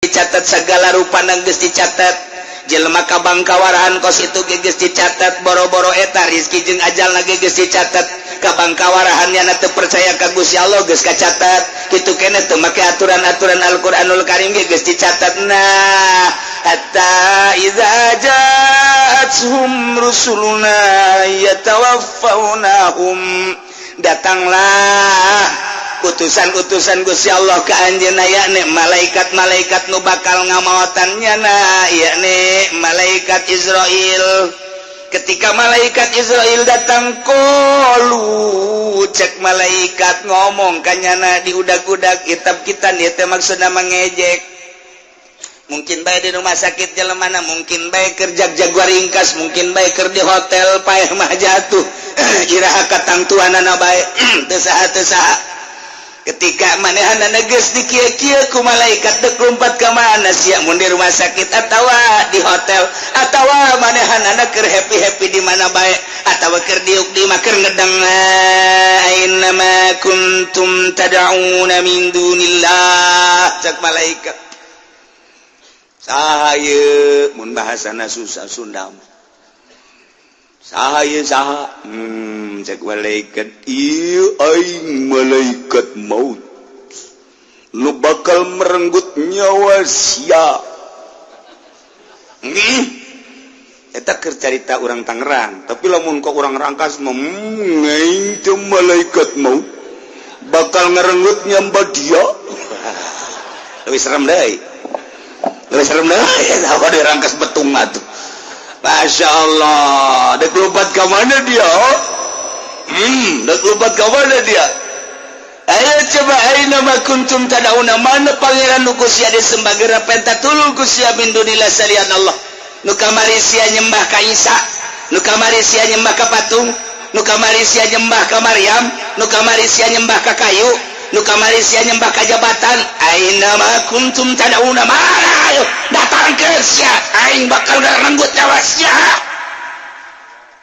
Dicatat, segala rupa geus dicatat. Jelema kabang kawarahan kos itu ge geus dicatat. Boro-boro eta, rizki jeung ajal ge geus dicatat. Kabang kawarahan nyana teu percaya ka Gusti Allah geus kacatat. Kitu keneh teu make aturan-aturan Al-Qur'anul Karim ge geus dicatat. Nah, hatta idza ja'atuhum rusuluna yatawaffawnahum, datanglah utusan-utusan Gusti Allah ke anjeunna, yakni malaikat-malaikat nu bakal ngamaotan nyana, yakni malaikat Izrail. Ketika malaikat Izrail datang, qalu, cek malaikat ngomong kanyana di udag-udag kitab kita. Ieu teh maksudna mengejek. Mungkin bae di rumah sakit jelemana, mungkin bae keur jag-jaguar ringkas, mungkin bae keur di hotel, paeh mah jatuh, iraha katangtuanana bae, teu saha teu saha. Ketika manehanana geus dikieu-kieu ku malaikat, dek lompat ka mana sia? Mun di rumah sakit atawa di hotel atawa manehanana keur happy-happy di mana bae atawa keur diuk di mah, keur ngedeng, aina ma kuntum tad'una min dunillah, cek malaikat, saha ieu? Mun bahasana susah Sunda mah, saha ieu, saha? Cek malaikat, ieu aing malaikat maut nu bakal merenggut nyawa sia. Eta keur carita urang Tangerang, tapi lamun kok urang Rangkas mah, aing teh malaikat maut bakal ngerenggut nyamba dia." Lebih serem deui, lebih serem deui. Apa di Rangkas Betung atuh? Masya Allah, dek lompat ke mana dia? Dek lompat ke mana dia? Ayo coba, aina ma kuntum tad'una, mana pangeran nu ku sia disembah? Geura penta tulung ku sia, min dunillah, salian Allah. Nu kamari sia nyembah ka Isa, nu kamari sia nyembah ka patung, nu kamari sia nyembah ka Maryam, nu kamari sia nyembah ka kayu, nu kamari sia nyembah ka jabatan. Aina ma kuntum tad'una, mana? Ayo datangkeun sia, aing bakal ngarenggut nyawa sia.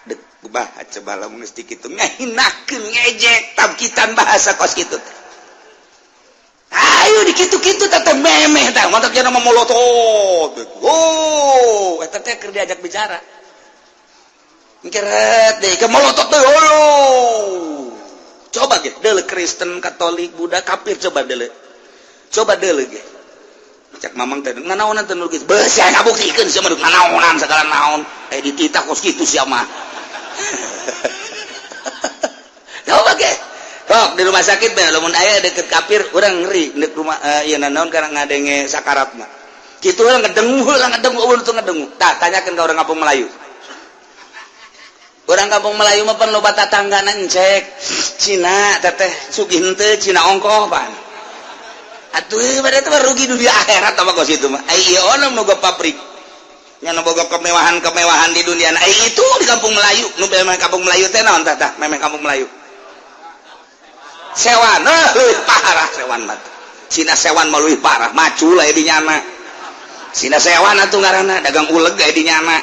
Dek bah, coba lamun geus kitu ngahinakeun, ngejek, tabkitan bahasa kos kitu teh. Ayo dikitu-kitu teh memeh tah mantak jana molotot. Oh, eta teh keur diajak bicara. Keret deh ke molotot teh. Oh. Coba ge deuleu Kristen, Katolik, Buddha, kafir, coba deuleu. Coba deuleu ge. Cek Mamang teh nanaonan teh nu kitu. Beuh, sia ngabuktikeun sia mah nanaonan segala naon. Eh, dititah kos kitu sia mah. Coba ge. Sok di rumah sakit bae lamun aya deket kafir, urang ngeri dek rumah ieu naon karena ngadenge sakarat mah. Kitu urang ngedengu heula, ngedengu eueuh teu ngedengu. Tah, tanyakeun ka urang kampung Melayu. Orang kampung Melayu mah pan loba tatanggana encek Cina, teteh sugih henteu Cina ongkoh pan. Atuh pada itu rugi dunia akhirat apa kos itu mah. Ai ieu ono nu pabrik. Nya nu boga kemewahan-kemewahan di dunia. Ai itu di kampung Melayu, nu memang kampung Melayu teh naon tah tah memang kampung Melayu. Sewan, eh, leuwih parah sewan mah. Cina sewan mah leuwih parah, macul aya di nyana. Cina sewan atuh ngaranna dagang uleg aya di nyana.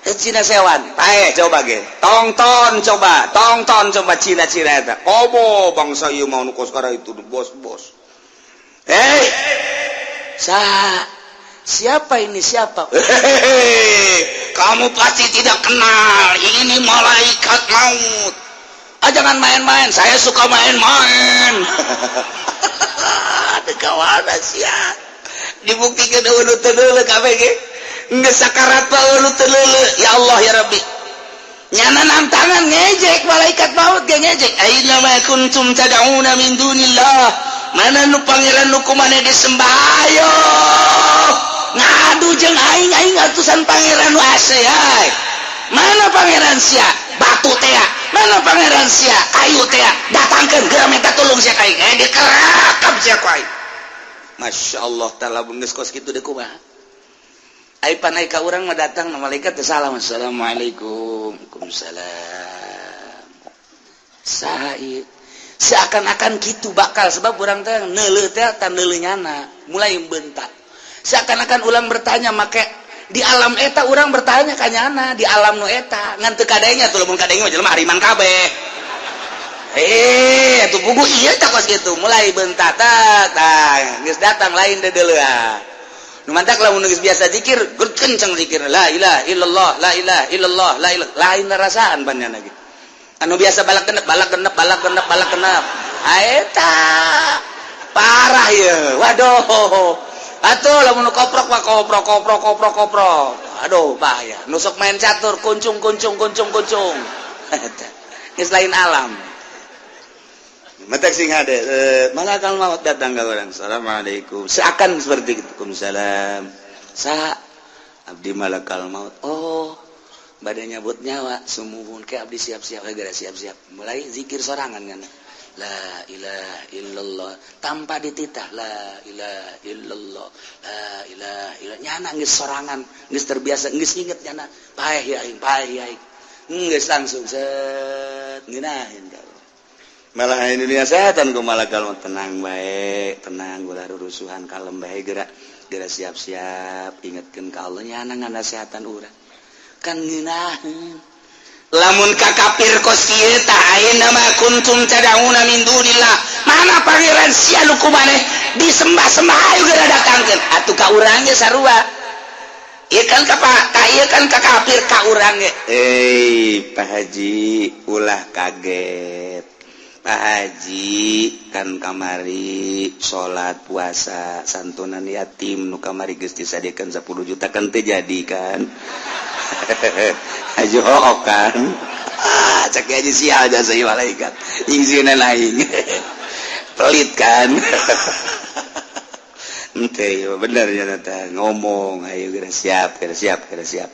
Eh, Cina sewan, pae coba ge. Tongton coba, tongton coba Cina-Cina eta. Komo bangsa ieu mah nu kos itu bos-bos. Eh, sa siapa ini, siapa? Hehehe, kamu pasti tidak kenal. Ini malaikat maut. Ah, jangan main-main. Saya suka main-main. Ada kawan sia. Dibuktikan eueuh teu deuleu kabeh ge. Geus sakarat pa eueuh teu deuleu. Ya Allah ya Rabbi. Nyana tangan ngejek malaikat maut ge ngejek. Aina ma kuntum tad'una min dunillah. Mana nu pangeran nu kumaneh disembah? Ayo ngadu jeung aing, aing atusan pangeran nu ase ay. Mana pangeran sia? Batu tea. Mana pangeran sia? Kayu tea. Datangkeun geura, minta tulung sia ka aing. Eh, dikerakap sia ku aing. Masya Allah ta'ala, geus kos kitu deui kumaha? Ai panai ka urang mah datang malaikat teh salam, assalamualaikum, waalaikumsalam. Saha ieu? Seakan-akan gitu bakal, sebab urang teh neuleuh teh tan neuleuh nyana mulai bentak. Seakan-akan ulang bertanya make di alam eta, urang bertanya ka nyana di alam nu eta ngan teu kadenya tuh. Lamun kadenge mah jelema hariman kabeh. Eh, tuh buku ieu teh kos kitu mulai bentak tah. Tah, geus datang lain deuleuh. Nu mantak lamun geus biasa zikir, kenceng zikir la ilaha illallah, la ilaha illallah, la ilaha, lain rasaan banyak lagi. Anu biasa balak genep, balak genep, balak genep, balak genep. Eta parah ya. Waduh. Atuh lamun koprok mah koprok, koprok, koprok, koprok. Aduh, bahaya. Nusuk main catur, kuncung, kuncung, kuncung, kuncung. Eta. Geus lain alam. Matak sing hade, malakal maut datang ke orang. Assalamualaikum. Seakan seperti itu. Waalaikumsalam. Sa abdi malakal maut. Oh, badan nyabut nyawa sumuhun ke abdi siap-siap, geura siap-siap. Mulai zikir sorangan kan. La ilaha illallah tanpa dititah, la ilaha illallah, la ilaha illallah. Nyana geus sorangan, geus terbiasa, geus inget nyana. Paeh ya aing, paeh ya aing. Geus langsung set ngeunahin ka. Malah ini dunia setan ku malakal maut, tenang baik, tenang, ulah rusuhan, kalem bae, gerak gerak, siap-siap, ingetkeun ka Allah. Nyana nganasehatan urang kan ngeunaheun. Lamun ka kafir kos kieu tah, aina ma kuntum tad'una min dunillah, mana pangeran sia nu ku maneh disembah-sembah, ayo geura datangkeun atuh ka urang ge sarua. Ieu kan ka ka ieu kan ka kafir, ka urang ge, eh, Pak Haji, ulah kaget. Pak Haji kan kamari salat, puasa, santunan yatim nu kamari geus disadiakeun 10 juta kan teu jadi kan? Haji hook kan? Ah, cek aja sial jasa malaikat nyingsieunan aing pelit kan? Ente bener ya teh ngomong, ayo geura siap, geura siap, geura siap.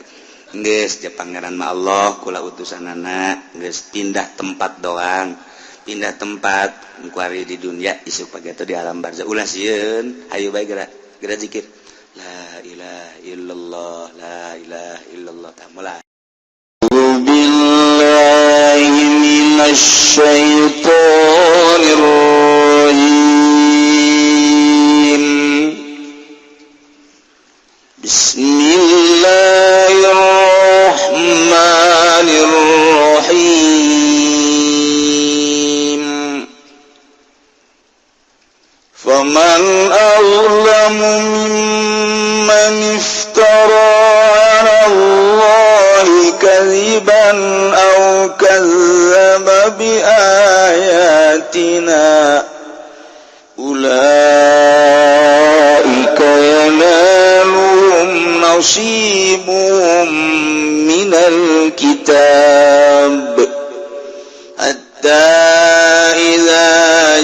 Geus je pangeran mah Allah, kula utusanana geus pindah tempat doang, pindah tempat kuari di dunia, isuk pagi itu di alam barzah. Ulah sieun, ayo bae geura geura zikir la ilaha illallah, la ilaha illallah. Tah mulai. بالله من الشيطان الرجيم. بسم الله الرحمن الرحيم. فمن أظلم ممن افترى على الله كذبا أو كذب بآياتنا، أولئك ينالهم نصيبهم من الكتاب، حتى إذا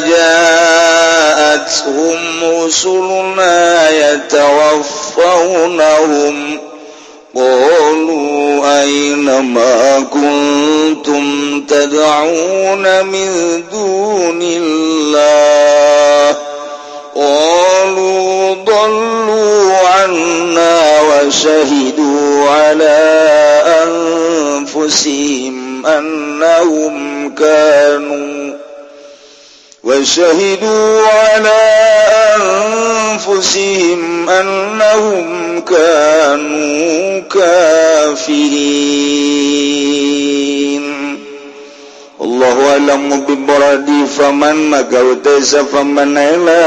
جاءتهم رسلنا يتوفونهم قالوا أين ما كنتم تدعون من دون الله؟ قالوا ضلوا عنا وشهدوا على أنفسهم أنهم كانوا وشهدوا على أنفسهم أنهم كانوا كافرين. الله أعلم بمراده. فمن maka utai faman la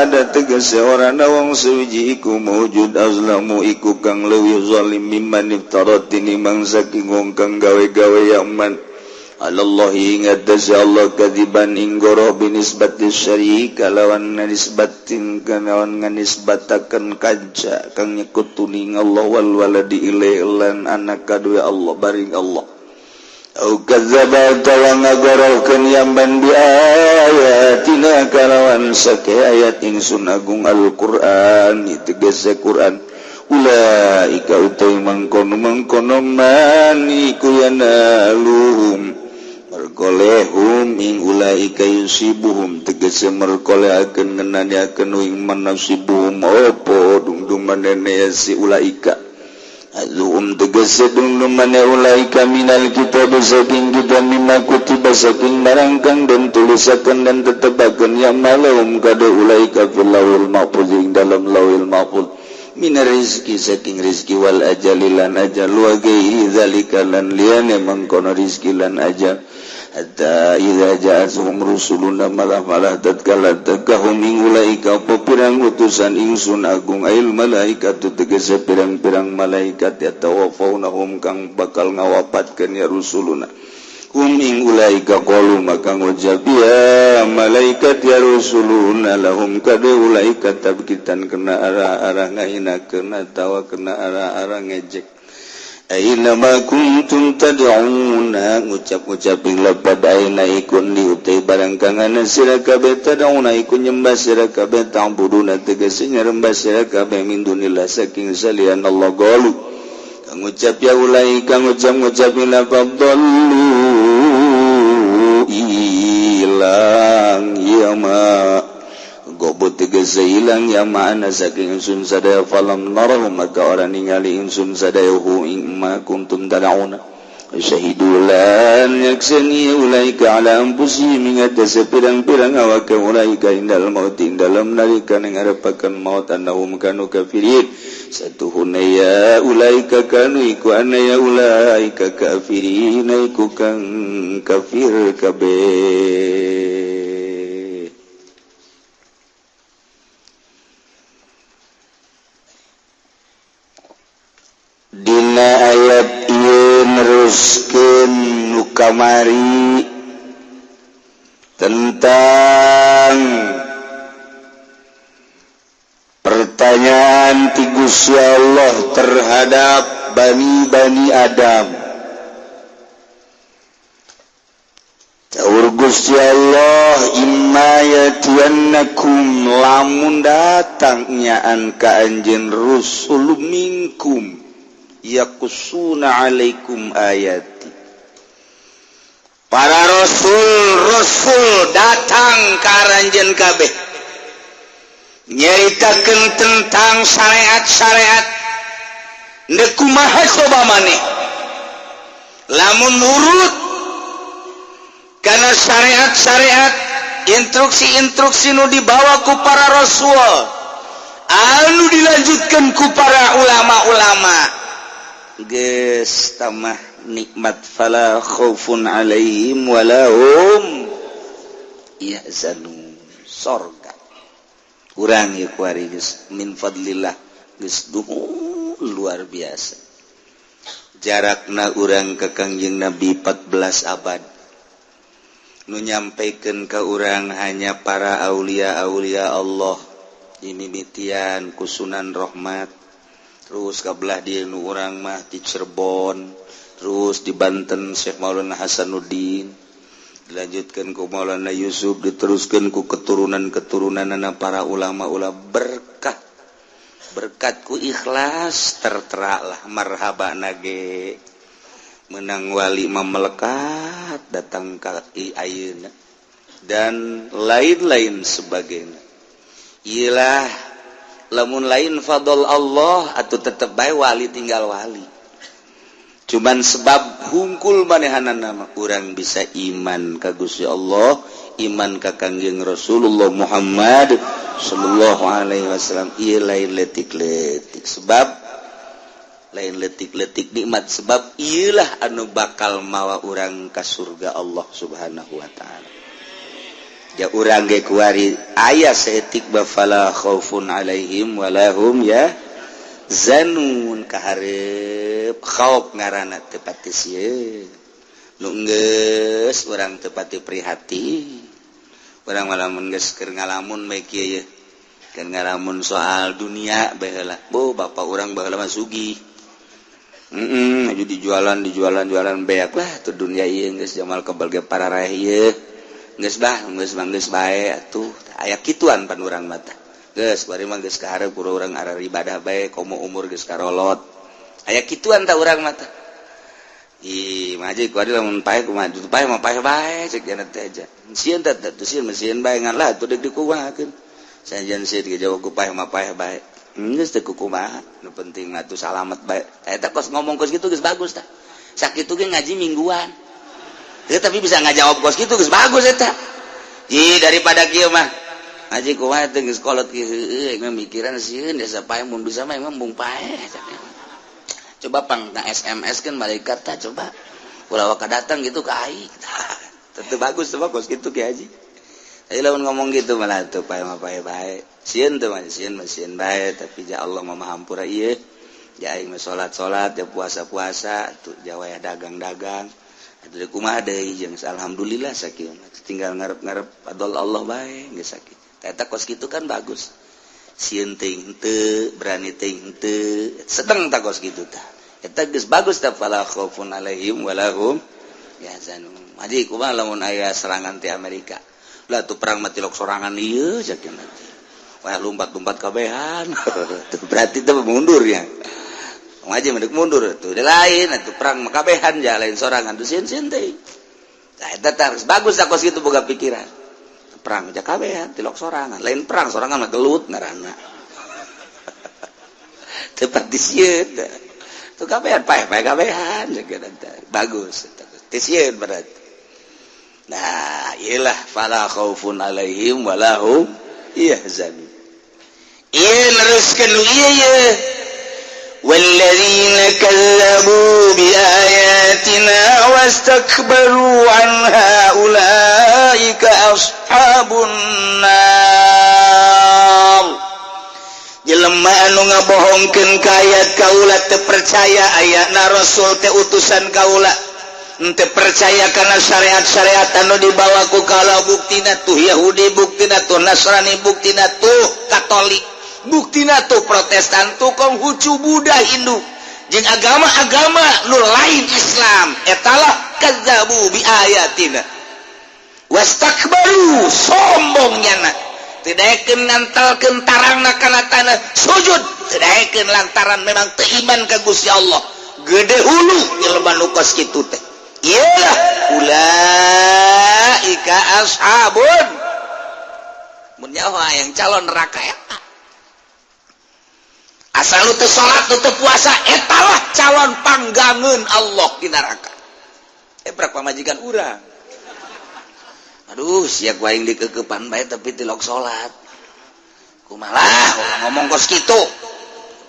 ada tegese ora wong suwiji iku mawjud أظلم iku kang leuwih zalim ممن افترى tinimbang saking wong kang gawe-gawe ya man على الله ing atase Allah كذبا ing goroh بنسبة الشريك kalawan nisbatin kalawan nganisbatakeun kanca kang nyekutuni Allah والولد إليه lan anak kadue Allah baring Allah أو كذب atawa ngagorohkeun ya man بآياتنا kalawan sake ayat ingsun agung Al-Qur'an, tegese Quran. أولئك utai mangkono mangkono man iku ينالهم merkoleh هم ing أولئك يصيبهم tegese merkolehakeun ngenaniakeun ing man نصيبهم opo dungdunganene si أولئك حظهم tegese dungdungane أولئك من الكتاب saking kitab مما كتب saking barang kang den tulisakeun dan tetebakeun ya ma لهم kade أولئك في اللوح المحفوظ ing dalam lauhil mahfuz من الرزق saking rizki والأجل lan ajal وغير ذلك lan liyane mangkono rizki lan ajal. Hatta idza ja'atuhum rusuluna malah-malah tatkala tekahum ing ulaika apa pirang utusan ingsun agung ail malaikatu tegese pirang-pirang malaikat yatawaffaunahum kang bakal ngawapatkeun ya rusuluna hum ing ulaika qalu maka ngucap ya malaikat ya rusuluna lahum kade ulaika tabkitan kena arah-arah ngahinakeun atawa kena arah-arah ngejek. Aina ma kuntum tad'una ngucap-ngucap ing lapad aina ikun diutai barang kang ana sira kabeh tad'una ikun nyembah sira kabeh ta'buduna tegese nyembah sira kabeh min dunillah saking salian Allah galu kang ngucap ya ulai kang ngucap-ngucap ing lapad dallu ilang ya ma gobot tegese ilang ya ma'ana saking ingsun sadaya falam narahu maka orang ningali ingsun sadaya hu ing ma kuntum tad'una syahidu lan yaksani ulaika ala anfusihim ing atase pirang-pirang awake ulaika indal maut ing dalem nalika ngarepaken maut annahum kanu kafirin satuhuna ya ulaika kanu iku anna ya ulaika kafirin iku kang kafir kabeh. Dina ayat ieu neruskeun nu kamari tentang pertanyaan ti Gusti Allah terhadap bani-bani Adam. Saur Gusti Allah imma yatiyannakum lamun datang nyaan ka anjeun rusul minkum yakusuna alaikum ayati. Para rasul-rasul datang ka aranjeun kabeh nyaritakeun tentang syariat-syariat. Neuk kumaha coba maneh lamun nurut kana syariat-syariat instruksi-instruksi nu dibawa ku para rasul anu dilanjutkan ku para ulama-ulama geus tamah nikmat fala khaufun alaihim wala hum yahzanun. Sorga urang ieu kuari geus min fadlillah geus duhun luar biasa. Jarakna urang ka Kangjeng Nabi 14 abad nu nyampaikan ka urang hanya para aulia-aulia Allah dimimitian ku Sunan Rahmat, terus kabelah di nu urang mah di Cirebon, terus di Banten Syekh Maulana Hasanuddin, dilanjutkan ku Maulana Yusuf, diteruskan ku keturunan-keturunanana para ulama-ulama. Berkah berkat ku ikhlas tertera lah marhaba nage menang wali mah melekat datang ka ayeuna dan lain-lain sebagainya. Iyalah lamun lain fadl Allah atau tetep bae wali tinggal wali. Cuman sebab hungkul manehanana mah urang bisa iman ka Gusti Allah, iman ka Kangjeng Rasulullah Muhammad sallallahu alaihi wasallam. Ieu lain letik-letik sebab lain letik-letik nikmat sebab ieulah anu bakal mawa urang ka surga Allah Subhanahu wa taala. Ya urang ge kuari aya saeutik ba fala khaufun alaihim walahum ya zanun kaharep khauf ngaranna teu pati sieun nu geus urang teu pati prihatin. Urang malamun geus keur ngalamun bae kieu ye keur ngalamun soal dunia baheula. Bo bapa urang baheula mah sugih. Heeh, dijualan dijualan jualan beak lah tuh dunia ieu geus jamal kebal ge parareh ieu. Geus bah, geus mah geus bae atuh. Aya kituan pan urang mah tah. Geus bari mah geus kaharep ku urang arah ibadah bae komo umur geus karolot. Aya kituan tah urang mah tah. Ih, mah ku adi lamun paeh kumaha paeh mah paeh bae cek jana teh aja. Sieun teh teh sieun mah sieun bae ngan lah atuh deuk dikumahakeun. Sajan sieun ge jawab ku paeh mah paeh bae. Geus teu kumaha, nu penting mah atuh salamet bae. Eta kos ngomong kos kitu geus bagus tah. Sakitu ge ngaji mingguan. Ya, tapi bisa ngajawab kos kitu geus bagus eta. Ih, daripada kieu mah ngaji kumaha teh geus kolot kieu heueuh mah mikiran sieun desa paeh mun bisa mah emang mung paeh. Coba pang na SMS kan malaikat tah coba. Ulah waka datang gitu ka aing. Tentu bagus tuh, bagus gitu, Ki Haji. Tapi lamun ngomong gitu malah tuh pae mah pae bae. Sieun tuh mah sieun mah sieun bae, tapi ya Allah mah maha hampura ieu. Ya aing mah salat-salat, ya puasa-puasa, tuh jawa ya dagang-dagang. Atuh kumaha deui, jeung alhamdulillah sakieu mah. Tinggal ngarep-ngarep fadl Allah bae geus sakieu. Eta kos kitu kan bagus. Sieun teuing henteu, berani teuing henteu, sedeng tak kos kitu tah. Eta geus bagus tah, fala khaufun alaihim wala hum yahzanun. Haji, kumaha lamun aya serangan ti Amerika? Lah tuh perang mati lok sorangan ieu sakieu nanti. Wah, lompat-lompat kabehan. Tuh berarti tuh mundur ya. Ngaji mendek mundur tuh udah lain atuh, perang mah kabehan ja, lain sorangan tuh, sieun-sieun teh. Nah, eta teh harus bagus kos kitu boga pikiran. Perang aja kabehan tilok sorangan. Lain perang sorangan mah gelut ngaranna. Tepat di sieun. Tuh kabehan paeh-paeh kabehan bagus. Teu sieun berarti. Nah, iyalah fala khaufun alaihim wala hum yahzanun. Ieu neruskeun ieu ye. والذين كذبوا بآياتنا واستكبروا عنها أولئك أصحاب النار. Jelema anu ngabohongkeun ka ayat kaula, teu percaya ayatna Rasul teh utusan kaula, teu percaya karena syariat-syariat anu dibawa ku kaula, buktina tuh Yahudi, buktina tuh Nasrani, buktina tuh Katolik, buktina tuh Protestan, tuh Konghucu, Buddha, Hindu jeung agama-agama nu lain Islam, etalah kadzabu bi ayatina wastakbaru, sombong nyana, teu daekeun ngantelkeun tarangna kana tanah sujud, teu daekeun lantaran memang teu iman ka Gusti Allah. Gede hulu jelema nu kos kitu teh, iyalah ulaika ashabun, mun nyawa yang calon neraka eta. Asal lu teu salat, lu teu puasa, etalah calon panggangeun Allah di neraka. Eh, prak pamajikan urang, aduh, siap aing dikekepan bae tapi tilok salat, kumaha ngomong kos kitu?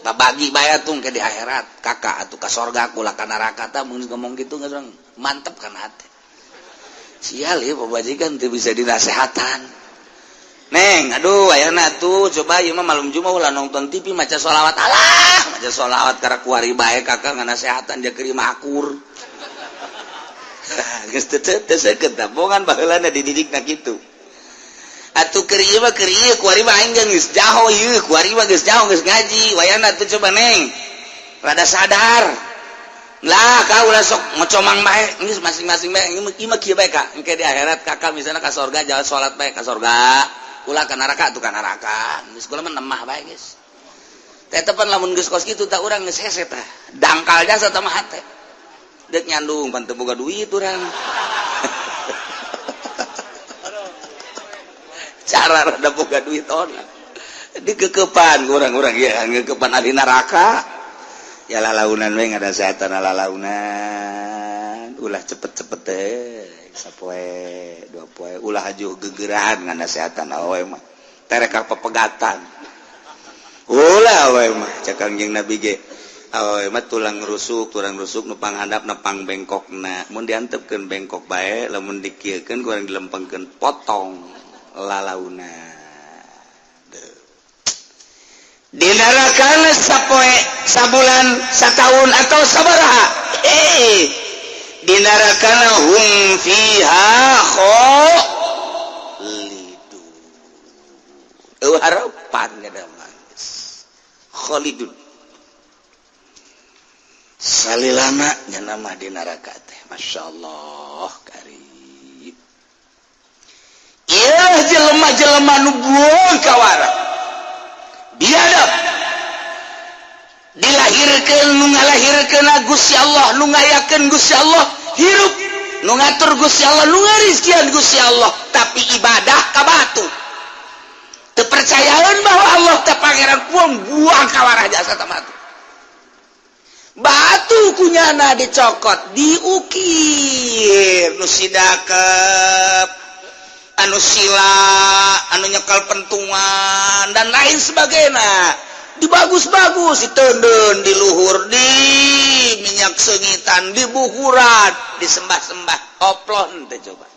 Bagi bae atuh ke di akhirat, kakak atuh ka sorga, kula ka neraka. Tah, mun ngomong gitu nggak mantep kan hati. Sial ya, pamajikan teu bisa dinasehatan. Neng, aduh, ayana tuh coba ieu mah malam Jumat ulah nonton TV, maca sholawat. Alah, maca sholawat karena kuari bae kakak nganasehatan dia keur akur. Geus teu teu seukeut bongan baheulana dididikna kitu. Atuh keur ieu mah, keur ieu kuari mah aing geus jaho ieu, kuari mah geus jaho, geus ngaji. Wayana tuh coba neng rada sadar lah, kau ulah sok ngocomang bae, geus masing-masing bae. Ieu mah kieu bae, Kak, engke di akhirat kakak misalnya ka sorga, jalan salat bae ka sorga, ulah ka neraka tuh ka neraka, geus kula mah nemah bae geus. Teh tepan lamun geus kos kitu tah, urang geus hese tah, dangkal jasa tah mah hate dek nyandung pan teu boga duit urang, cara rada boga duit ona dikekepan urang-urang ya, ngekepan ahli neraka ya, lalaunan we nganasehatan, lalaunan ulah cepet-cepet teh, sapoe dua poe, ulah hajuh gegerahan nganasehatan. Awewe mah terek pepegatan ulah, awewe mah cek Kangjeng Nabi ge awewe mah tulang rusuk, tulang rusuk nu panghandap na pang bengkokna, mun diantepkeun bengkok bae, lamun dikieukeun kurang dilempengkeun potong lalauna. Di neraka sapoe, sabulan, satahun, atau sabaraha, eh, di neraka hum fiha khalidun. Eueuh harapan ada mah, khalidun salilana nya mah di neraka teh. Masya Allah karib. Ieu jelema-jelema nu buang kawara, biadab, dilahirkan nu ngalahirkeun Gusti Allah, nu ngayakeun Gusti Allah, hirup nu ngatur Gusti Allah, nu ngarizkian Gusti Allah, tapi ibadah ka batu, teu percayaan bahwa Allah teh pangeran, buang buang kawarah jasa batu. Batu kunyana dicokot, diukir nu sidakep, anu sila, anu nyekal pentungan, dan lain sebagainya, dibagus-bagus, ditenden di luhur, di minyak sengitan, di buhuran, disembah-sembah, oplon teh coba.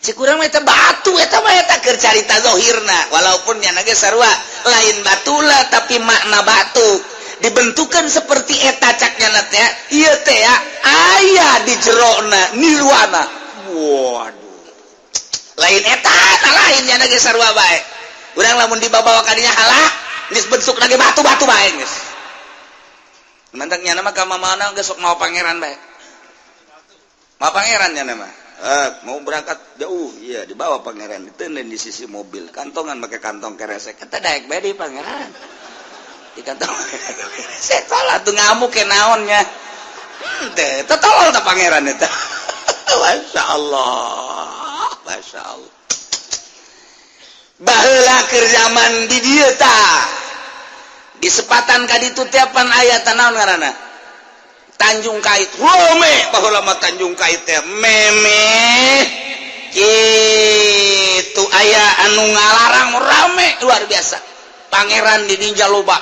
Cek urang mah eta batu, eta mah eta keur carita zahirna, walaupun nya ge sarua lain batula, tapi makna batu dibentukan seperti eta. Cak nyana teh ieu teh ya, aya di jerona nirwana. Waduh, lain eta, lain nyana ge sarua bae. Urang lamun dibawa kadinya, halah geus bentuk lagi batu-batu bae geus. Mantak nyana mah ka mana geus sok mau pangeran bae, mau pangeran nyana mah. Eh, mau berangkat jauh, iya dibawa pangeran, ditenden di sisi mobil, kantongan pakai kantong keresek, kata daek bae di pangeran di kantong sekolah tuh ngamuk ke naonnya teh tolol tak pangeran itu. Masya Allah, Masya Allah. Baheula keur zaman di dieu tah, di sepatan ka ditu tiapan aya naon ngaranna, Tanjung Kait. Rame baheula mah Tanjung Kait teh, meme kitu aya anu ngalarang, rame luar biasa, pangeran dininja loba.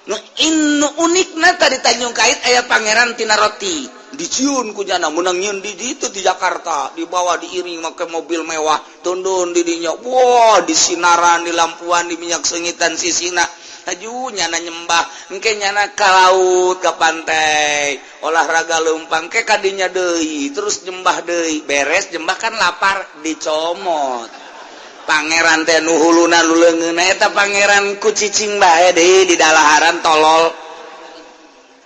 Nu inu unikna tadi Tanjung Kait aya pangeran tina roti, diciun ku jana menang nyieun di ditu di Jakarta, dibawa, diiring make mobil mewah, tundun di dinya, wah, di sinaran, di lampuan, di minyak sengitan sisina. Aju nyana nyembah, engke nyana ka laut, ke pantai, olahraga leumpang ke kadinya deui, terus nyembah deui. Beres nyembah kan lapar, dicomot pangeran teh nu huluna, nu leungeunna eta pangeran ku cicing bae deui di dalaharan. Tolol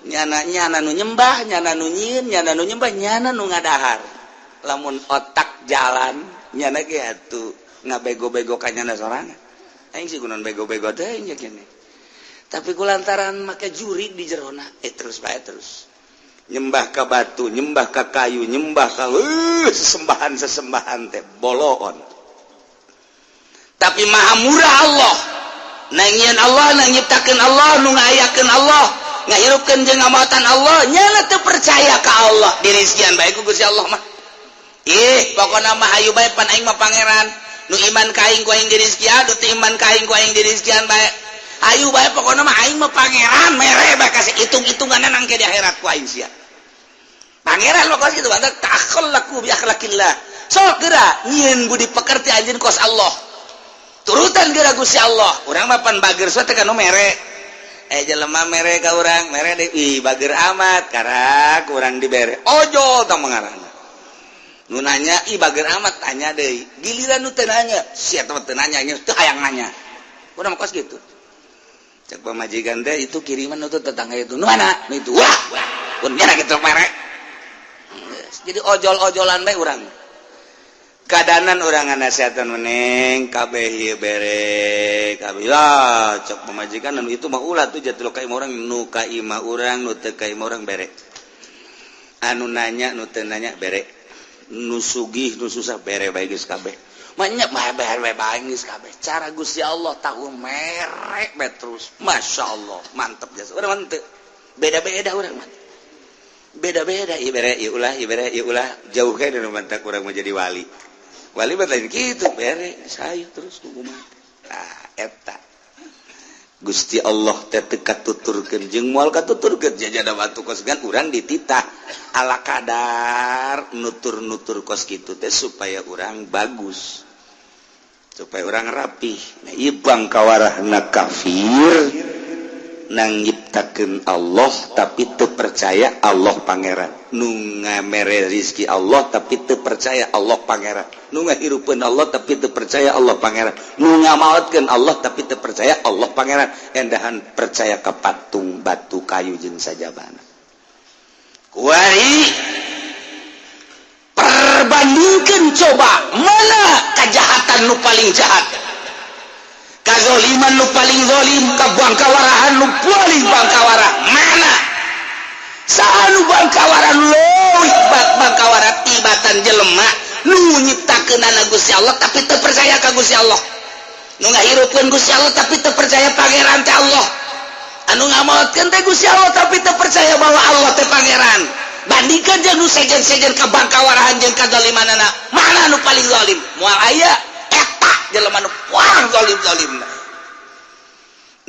nyana, nyana nu nyembah, nyana nu nyieun, nyana nu nyembah, nyana nu ngadahar. Lamun otak jalan nyana ge atuh ngabego-bego ka nyana sorangan. Aing sih gunaon bego-bego teh nya kene, tapi kulantaran make juri di jerona, eh, terus bae, terus nyembah ka batu, nyembah ka kayu, nyembah ka sesembahan sesembahan teh boloon. Tapi maha murah Allah. Nangieun Allah, nang nyiptakeun Allah, nu ngayakeun Allah, ngahirupkeun jeung ngamautan Allah, nyana teu percaya ka Allah, dirizkian bae ku Gusti Allah mah. Ih, pokona mah hayu bae, pan aing mah pangeran. Nu iman ka aing ku aing dirizkian, nu teu iman ka aing ku aing dirizkian bae. Ayu bae, pokona mah aing mah pangeran, mere bae kasih hitung-hitungan nangke di akhirat ku aing sia. Pangeran pokoknya gitu, mantap takhallaqu bi akhlaqillah. Sok geura nyieun budi pekerti anjeun kos Allah. Turutan geura Gusti Allah. Urang mah pan bager teh kanu mere. Eh, jelema mere ka urang, mere deui, ih bager amat, karak urang dibere. Ojol tah mengarana. Nu nanya, ih bager amat, tanya deui. Giliran nu teu nanya, sia teh teu nanya, teu hayang nanya. Urang mah kos gitu. Cek pamajikan teh, itu kiriman itu tetangga itu. Nu mana? Nu itu. Wah, pun nyana gitu mere. Jadi ojol-ojolan bae urang. Kadanan urang ngasihatan meneng kabeh ieu bere kabeh lah. Cek pamajikan, anu itu mah ulah tuh jatuh ka imah urang, nu ka imah urang, nu teu ka imah urang bere, anu nanya, nu teu nanya bere, nu sugih, nu susah bere bae, geus kabeh banyak bae, bere bae geus kabeh. Cara Gusti Allah tahu mere bae terus, Masya Allah, mantep jasa. Urang mah teu, beda-beda urang mah, beda-beda. Ieu bere, ieu ulah, ieu bere, ieu ulah, jauh kan nu mantak urang mau jadi wali. Wali mah lain gitu, bere saya terus tunggu mati. Nah, eta Gusti Allah teh teu katuturkeun jeung moal katuturkeun jajada batu kos gan urang dititah ala kadar nutur-nutur kos kitu teh supaya urang bagus, supaya urang rapih. Nah, ieu bangkawarahna kafir nang nyiptakeun Allah tapi teu percaya Allah pangeran, nu ngamere rizki Allah tapi teu percaya Allah pangeran, nu ngahirupeun Allah tapi teu percaya Allah pangeran, nu ngamaotkeun Allah tapi teu percaya Allah pangeran, endahan percaya ka patung, batu, kayu jeung sajabana. Kuari perbandingkan coba, mana kejahatan nu paling jahat, kazoliman nu paling zolim, kabangkawarahan nu paling bangkawara, mana saha nu bangkawara leuwih bangkawara tibatan jelema nu nyiptakeunana Gusti Allah tapi teu percaya ka Gusti Allah, nu ngahirupkeun Gusti Allah tapi teu percaya pangeran teh Allah, anu ngamaotkeun teh Gusti Allah tapi teu percaya bahwa Allah teh pangeran? Bandingkan jeung nu sejen-sejen kabangkawarahan jeung kazalimanana, mana nu paling zalim? Moal aya, eta jelema nu paling zalim-zalim.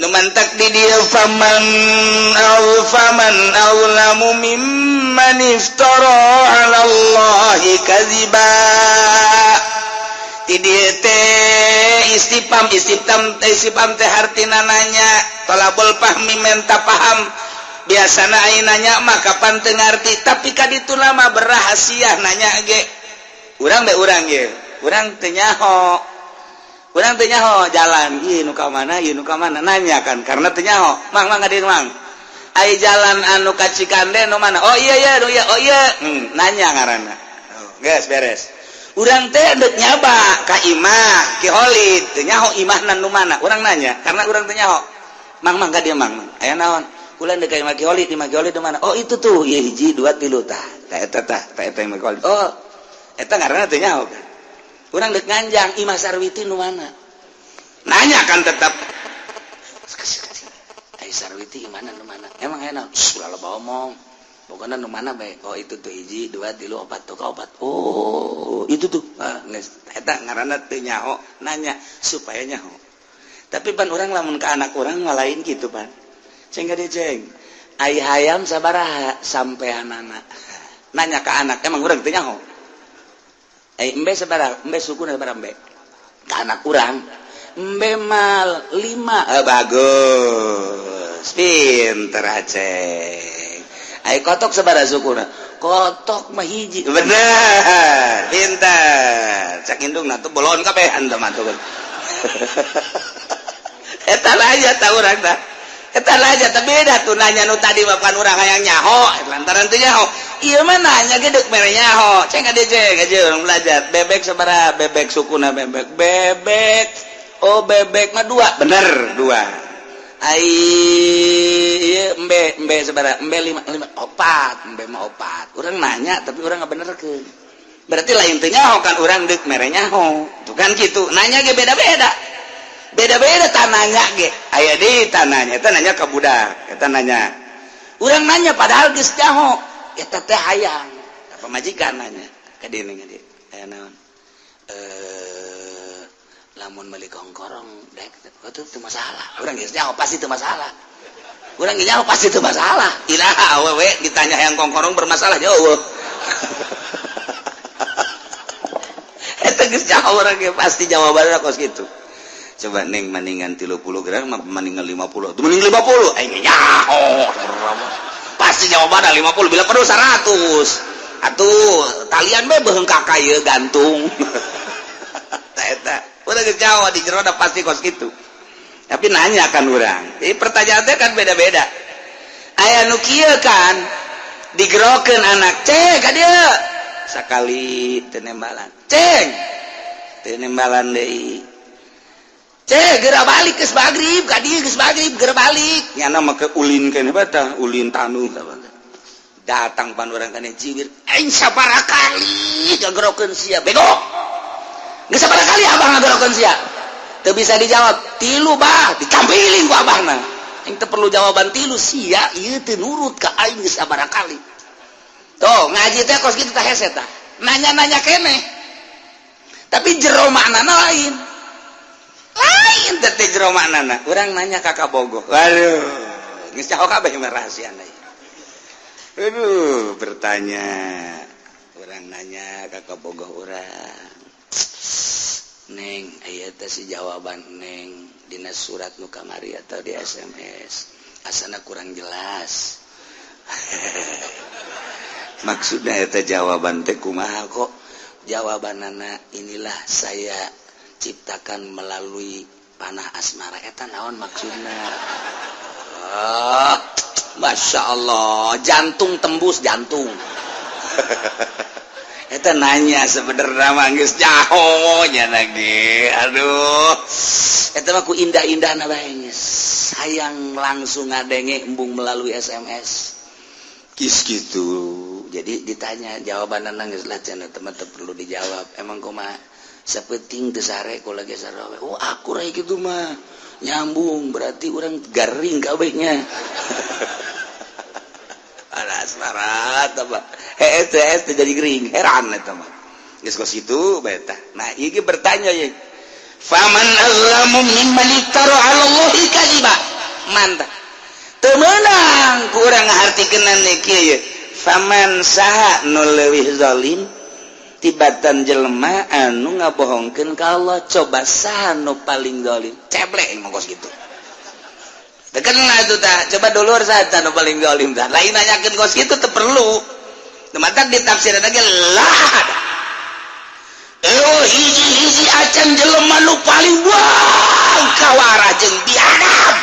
Nu mantak di dieu, faman aw faman azlamu mimman iftara 'ala Allahi kadziba. Di dieu teh istifham, istifham, istifham teh hartina nanya, tolabul fahmi, menta paham. Biasana aya nanya mah kapan teu ngarti, tapi ka ditu mah berahasia nanya ge. Urang be, urang ge, urang teu nyaho, urang teu nyaho jalan ieu nu ka mana, ieu nu ka mana, nanya kan karena teu nyaho. Mang, mang, ngadir, Mang, ai jalan anu ka Cikande nu mana? Oh iya iya, iya, oh iya, nanya ngaranna. Oh, geus beres. Urang teh dek nyaba ka imah Ki Holid, teu nyaho imahna nu mana. Urang nanya karena urang teu nyaho. Mang, mang, ka dieu, Mang, Mang, aya naon? Kula deuk ka imah Ki Holid. Imah Ki Holid nu mana? Oh, itu tuh, ieu, hiji, dua, tilu, tah tah, eta tah tah, eta imah Ki Holid. Oh, eta ngaranna teu nyaho kan. Urang dek nganjang, imah Sarwiti nu mana? Nanya kan tetap. Ai Sarwiti imahna nu mana? Emang aya naon? Ulah loba omong, pokoknya nu mana bae. Oh, itu tuh, hiji, dua, tilu, opat tuh, opat. Oh, itu tuh. Ah, geus, eta ngaranna teu nyaho nanya supaya nyaho. Tapi pan urang lamun ke anak urang mah lain gitu pan. Ceng ka dieu, ceng, ai hayam sabaraha sampeanana? Nanya ke anak, emang urang teu nyaho. Ai embe sabaraha? Embe sukuna sabaraha embe? Ke anak urang, embe mal lima. Eh, bagus, pinter Aceng. Ai kotok sabaraha sukuna? Kotok mah hiji. Bener, pinter. Cak indung nah tuh bolon kabeh anda mah tuh. Eta aja tah urang tah. Eta aja tah, beda tuh nanya nu tadi mah kan urang hayang nyaho lantaran teu nyaho. Ieu mah nanya ge deuk mere nyaho. Ceng ka dieu, ceng, aja urang belajar. Bebek sabaraha? Bebek sukuna, bebek. Bebek. Oh, bebek mah dua. Bener, dua. Ai ieu embe, embe sabaraha? Embe lima, lima, opat, embe mah opat. Urang nanya tapi urang nggak bener ke. Berarti lain teu nyaho kan, urang deuk mere nyaho. Tuh kan gitu. Nanya ge beda-beda. Beda-beda tananya ge. Aya deui tananya, eta nanya ka budak, eta nanya. Urang nanya padahal geus nyaho. Eta teh hayang. Pamajikan nanya ka dieu, ka dieu. Aya naon? Eh, lamun meuli kongkorong dek itu teu masalah. Urang geus nyaho pasti teu masalah. Urang geus nyaho pasti teu masalah. Iraha awewe ditanya yang kongkorong bermasalah jauh. Eta geus nyaho urang ge pasti jawabanna kos kitu. Coba neng, mendingan 30 gram mendingan 50? Tuh mending 50. Aing nyaho. Pasti jawabanna 50, bila perlu 100. Atuh talian be beheung ka ieu gantung. Tah eta. Udah geus nyaho di jero pasti kos kitu. Tapi nanya kan urang. Jadi pertanyaan teh kan beda-beda. Aya nu kieu kan digerokeun anak, ceng ka dieu. Sakali teu nembalan. Ceng. Teu nembalan deui. Ceng, geura balik, geus magrib, ka dieu geus magrib, geura balik. Nyana mah ke ulin keneh batah, ulin tanu. Datang pan urang kana jiwir. Aing sabaraha kali ngagerokeun sia, bego. Geus sabaraha kali abah ngagerokeun sia? Teu bisa dijawab. Tilu, bah, dicampiling ku abahna. Aing teu perlu jawaban tilu, sia ieu teu nurut ka aing geus sabaraha kali. Tuh, ngaji teh kos kitu tah, hese tah. Nanya-nanya keneh. Tapi jero maknana lain. Lain teh teh jero maknana. Urang nanya ka kabogoh. Waduh, geus nyaho kabeh mah rahasiana. Aduh, bertanya. Urang nanya ka kabogoh urang. Neng, aya teh si jawaban Neng dina surat nu kamari atau di SMS. Asana kurang jelas. Maksudnya eta jawaban teh kumaha kok? Jawabanana inilah saya ciptakan melalui panah asmara, eta naon maksudna? Ah, Masya Allah, jantung tembus jantung. Eta nanya sebenarnya mah geus nyaho nya lagi. Aduh, eta mah ku indah-indahna bae geus. Hayang langsung ngadenge embung melalui SMS. Kis gitu. Jadi ditanya jawaban geus lah cenah, teman teu perlu dijawab. Emang kumaha? Sapenting teu sare kula ge sarawe. Oh, aku rai kitu mah. Nyambung berarti orang garing kabehnya. Ada asmarat apa? Hees teh jadi gering, heran eta mah. Geus kos kitu bae tah. Nah, ieu bertanya ye. Faman azlamu mimman iftara 'ala Allahi kadziba. Mantap. Teu meunang ku urang ngahartikeun kieu ye. Faman saha nu leuwih zalim Tibatan jelema anu ngabohongkeun ka Allah. Coba saha nu paling zalim? Ceblek mah kos kitu. Teu kena itu tah. Coba dulur, saha nu paling zalim tah? Lain nanyakeun kos kitu teu perlu. Matak ditafsiran lagi lah. Oh, hiji-hiji acan jelema nu paling buang kawara jeung biadab.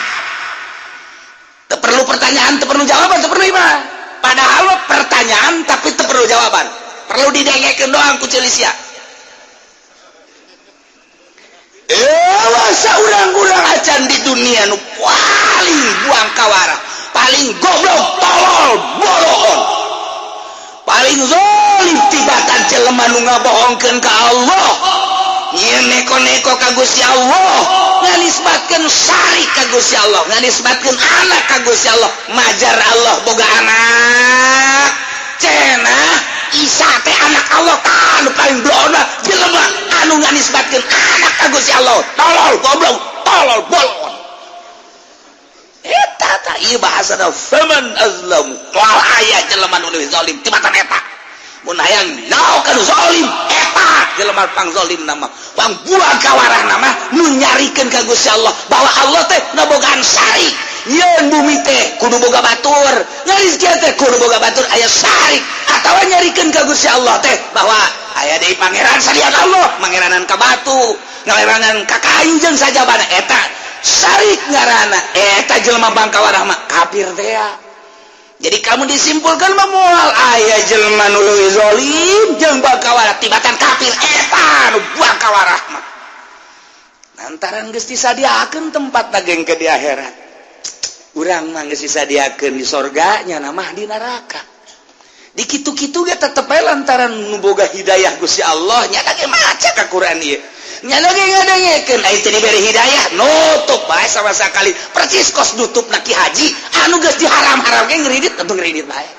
Teu perlu pertanyaan, teu perlu jawaban, teu perlu mah. Padahal pertanyaan tapi teu perlu jawaban. Perlu didengekeun doang ku ceuli sia. Eh, saurang-urang acan di dunia nu paling buang kawara, paling goblok, tolol, boloon, paling zolim tibatan jelema nu ngabohongkeun ka Allah, nyieun neko-neko ka Gusti Allah, nganisbatkeun syarik ka Gusti Allah, nganisbatkeun anak ka Gusti Allah, majar Allah boga anak. Cenah Isa teh anak Allah. Tah, nu paling blona jelema anu nganisbatkeun anak ka Gusti Allah. Tolol, goblok, tolol, bolon. Eta tah, ieu bahasana faman azlamu. Moal aya jelema nu leuwih zalim tibatan eta. Mun hayang nyaho ka nu zalim, eta jelema pang zalim nama, pang buang kawarah nama nu nyarikeun ka Gusti Allah bahwa Allah teh ngabogaan syarik. Nyeun bumi teh kudu boga batur, ngarizki teh kudu boga batur, aya syarik, atawa nyarikeun ka Gusti Allah teh bahwa aya deui pangeran salian Allah, mangeranan ka batu, ngeranan ka kayu jeung sajabana, eta syarik ngaranna. Eta jelema bangkawarah mah kafir teh ya. Jadi kamu disimpulkan mah moal aya jelema nu leuwih zalim jeung bangkawarah tibatan kafir. Eta nu bangkawarah mah lantaran geus disadiakeun tempat daging ke di akhirat. Urang mah geus disadiakeun di sorga, nya mah di neraka. Di kitu-kitu ge tetep bae lantaran nu boga hidayah Gusti Allah nya ge maca ka Quran ieu. Nya ge ngadengekeun, ai teu diberi hidayah nutup bae sama sekali, percis kos nutup na Ki Haji anu geus diharam-haram ge ngeridit atuh, ngeridit bae,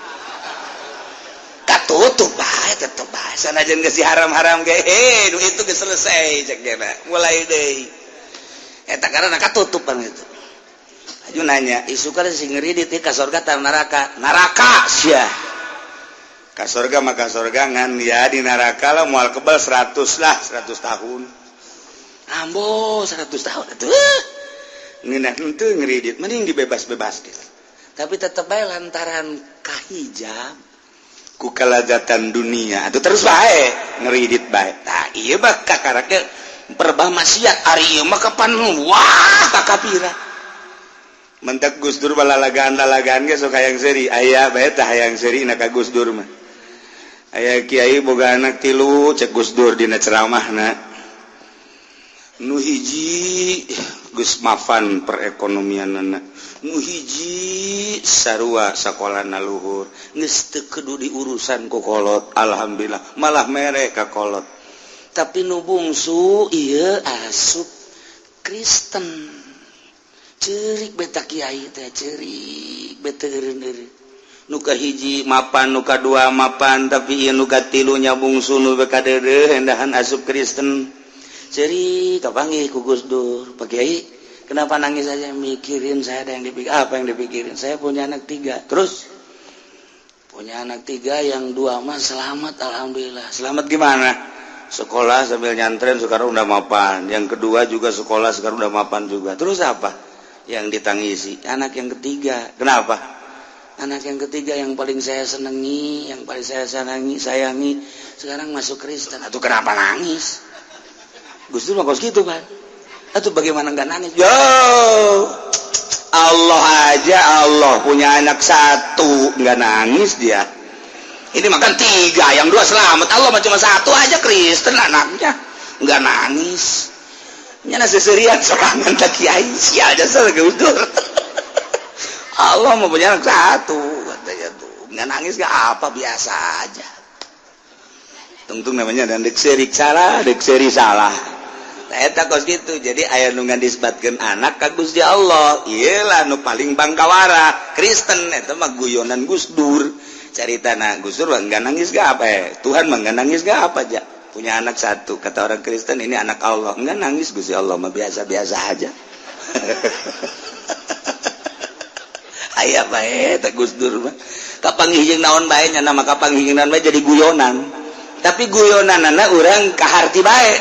katutup bae, tetep bae sanajan geus diharam-haram ge. He, nu itu geus selesai cek gena mulai deui eta karena katutupan itu. Aju nanya isu kan sing ngeridit ka sorga tah neraka? Neraka sia. Ka sorga maka sorga, ngan ya di neraka lah moal kebal 100 lah, 100 tahun. Ambo, 100 tahun atuh ngeunah henteu ngeridit, mending dibebas-bebaskeun. Tapi tetep bae lantaran kahijab ku kalazatan dunia atuh terus bae ngeridit bae. Tah, ieu mah kakarake perbah maksiat, ari ieu mah kapan wah kakapira. Mentak Gus Dur balalagaan-lalagaan ge sok hayang seuri, aya bae tah hayang seuri na ka Gus Dur mah. Aya kiai boga anak tilu, cek Gus Dur dina ceramahna, nu hiji geus mafan perekonomianana, nu hiji sarua sakolana luhur, geus teu kudu diurusan ku kolot, alhamdulillah malah mere ka kolot, tapi nu bungsu ieu asup Kristen. Cerik beta kiai teh, cerik beta eureun. Nu kahiji mapan, nu kadua mapan, tapi ieu nu katilunya bungsu nu kadeudeuh endahan asup Kristen. Cerik, kapanggih ku Gus Dur. "Pak Kiai, kenapa nangis aja?" "Mikirin saya ada yang dipikir." "Apa yang dipikirin?" "Saya punya anak tiga." "Terus?" "Punya anak tiga, yang dua mah selamat, alhamdulillah." "Selamat gimana?" "Sekolah sambil nyantren, sekarang udah mapan. Yang kedua juga sekolah, sekarang udah mapan juga." "Terus apa yang ditangisi?" "Anak yang ketiga." "Kenapa?" "Anak yang ketiga yang paling saya senangi, yang paling saya senangi, sayangi, sekarang masuk Kristen." "Atau kenapa nangis?" Gus Dur mah kos gitu kan. Atau bagaimana nggak nangis? Yo, Allah aja, Allah punya anak satu nggak nangis dia. Ini makan tiga, yang dua selamat. Allah mah cuma satu aja Kristen anaknya nggak nangis. Nyana seserian sorangan tak kiai sial jasa Gus Dur. Allah mau punya anak satu katanya tuh nggak nangis, nggak apa, biasa aja. Tungtung namanya dan dek serik salah, dek seri salah. Nah, eta kos gitu. Jadi aya nu nganisbatkeun anak ka Gusti Allah. Iyalah nu paling bangkawara Kristen. Eta mah guyonan Gus Dur. Caritana Gus Dur nggak nangis gak apa, eh Tuhan mah nggak nangis gak apa aja. Punya anak satu, kata orang Kristen ini anak Allah, nggak nangis. Gusti Allah mah biasa-biasa aja. Aya bae teh Gus Dur mah. Kapanggih jeung naon bae nya, nama kapanggih jeung naon bae jadi guyonan. Tapi guyonanana urang kaharti bae.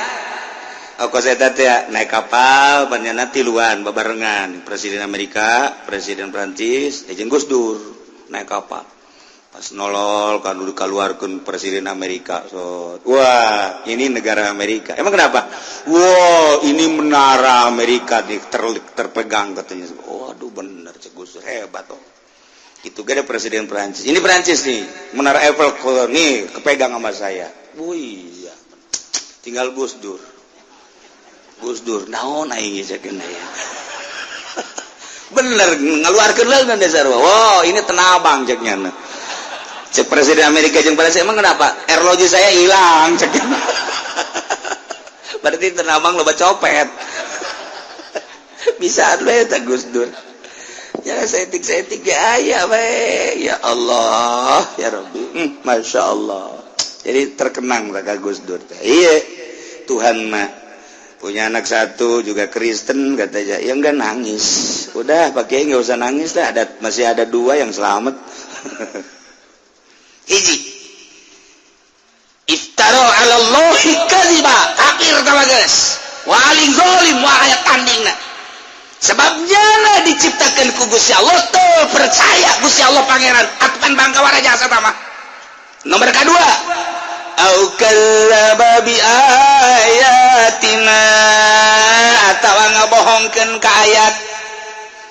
Oh, kos eta teh naik kapal banyana tiluan babarengan, Presiden Amerika, Presiden Prancis, jeung Gus Dur naik kapal. Pas nolol kan udah keluarkan Presiden Amerika, so, "Wah, ini negara Amerika." "Emang kenapa?" "Wah, ini menara Amerika nih terpegang," katanya. "Waduh, bener," cek Gus Dur, "hebat." Oh, itu gak ada Presiden Prancis, "Ini Prancis nih, Menara Eiffel nih kepegang sama saya." Wih, iya. Tinggal Gus Dur. Gus Dur, "Naon aing ya?" Bener, ngeluarkeun leungeun dasar. "Wow, ini Tenabang," cek nyana. Cek Presiden Amerika jeung Prancis, "Emang kenapa?" "Arloji saya hilang," cek. Berarti Tenabang loba copet. Bisa we eta Gus Dur. Ya, saeutik-saeutik ya aya we. Ya Allah, ya Rabbi. Masya Allah. Jadi terkenang ka Gus Dur teh. Iya, Tuhan mah punya anak satu juga Kristen katanya. Ya enggak nangis. Udah, pakai nggak usah nangis lah. Ada, masih ada dua yang selamat. Hiji. Iftara 'ala Allahi kadziba, kafir tama geus. Paling zalim wa aya tandingna. Sebabnya lah diciptakan ku Gusti Allah tuh percaya Gusti Allah pangeran atukan bangkawara jasa tama. Nomor kedua, au kadzdzaba bi ayatina, atawa ngabohongkeun ka ayat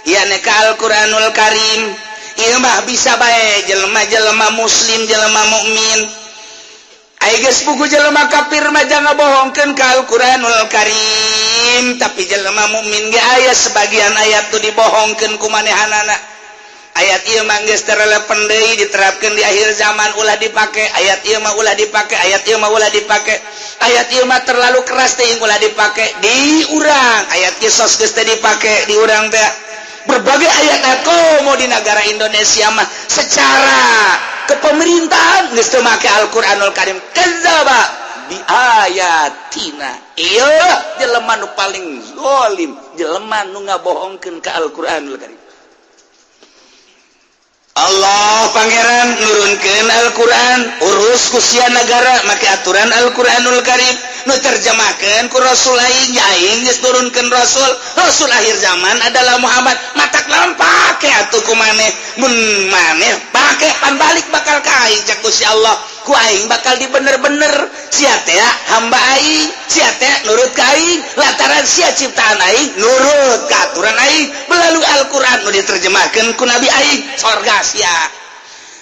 ya ka Al-Qur'anul Karim. Ieu mah bisa bae jelema-jelema muslim, jelema mukmin. Ai geus buku jelema kafir mah jangan bohongkeun ka Al-Qur'anul Karim, tapi jelema mukmin ge aya sebagian ayat tuh dibohongkeun ku manehanana. Ayat ieu mah geus teu relevan deui diterapkeun di akhir zaman, ulah dipake. Ayat ieu mah ulah dipake, ayat ieu mah ulah dipake, ayat ieu mah terlalu keras teuing, ulah dipake di urang. Ayat kisos geus teu dipake di urang teh. Berbagai ayat komo di negara Indonesia mah secara kepemerintahan geus teu make Al-Qur'anul Karim. Kadzdzaba bi ayatina, ieu jelema nu paling zalim, jelema nu ngabohongkeun ka Al-Qur'anul Karim. Allah Pangeran nurunkeun Al-Quran, urus ku sia negara make aturan Al-Quranul Karim, nu terjemahkeun ku Rasul aing. Aing geus turunkeun Rasul, Rasul akhir zaman adalah Muhammad. Matak lamun pake atuh ku maneh, mun maneh pake pan balik bakal ka aing, cek Gusti Allah. Ku aing bakal dibener-bener. Sia teh hamba aing, sia teh nurut ka aing, lantaran sia ciptaan aing, nurut ka aturan aing melalui Al-Quran nu diterjemahkeun ku Nabi aing, sorga sia.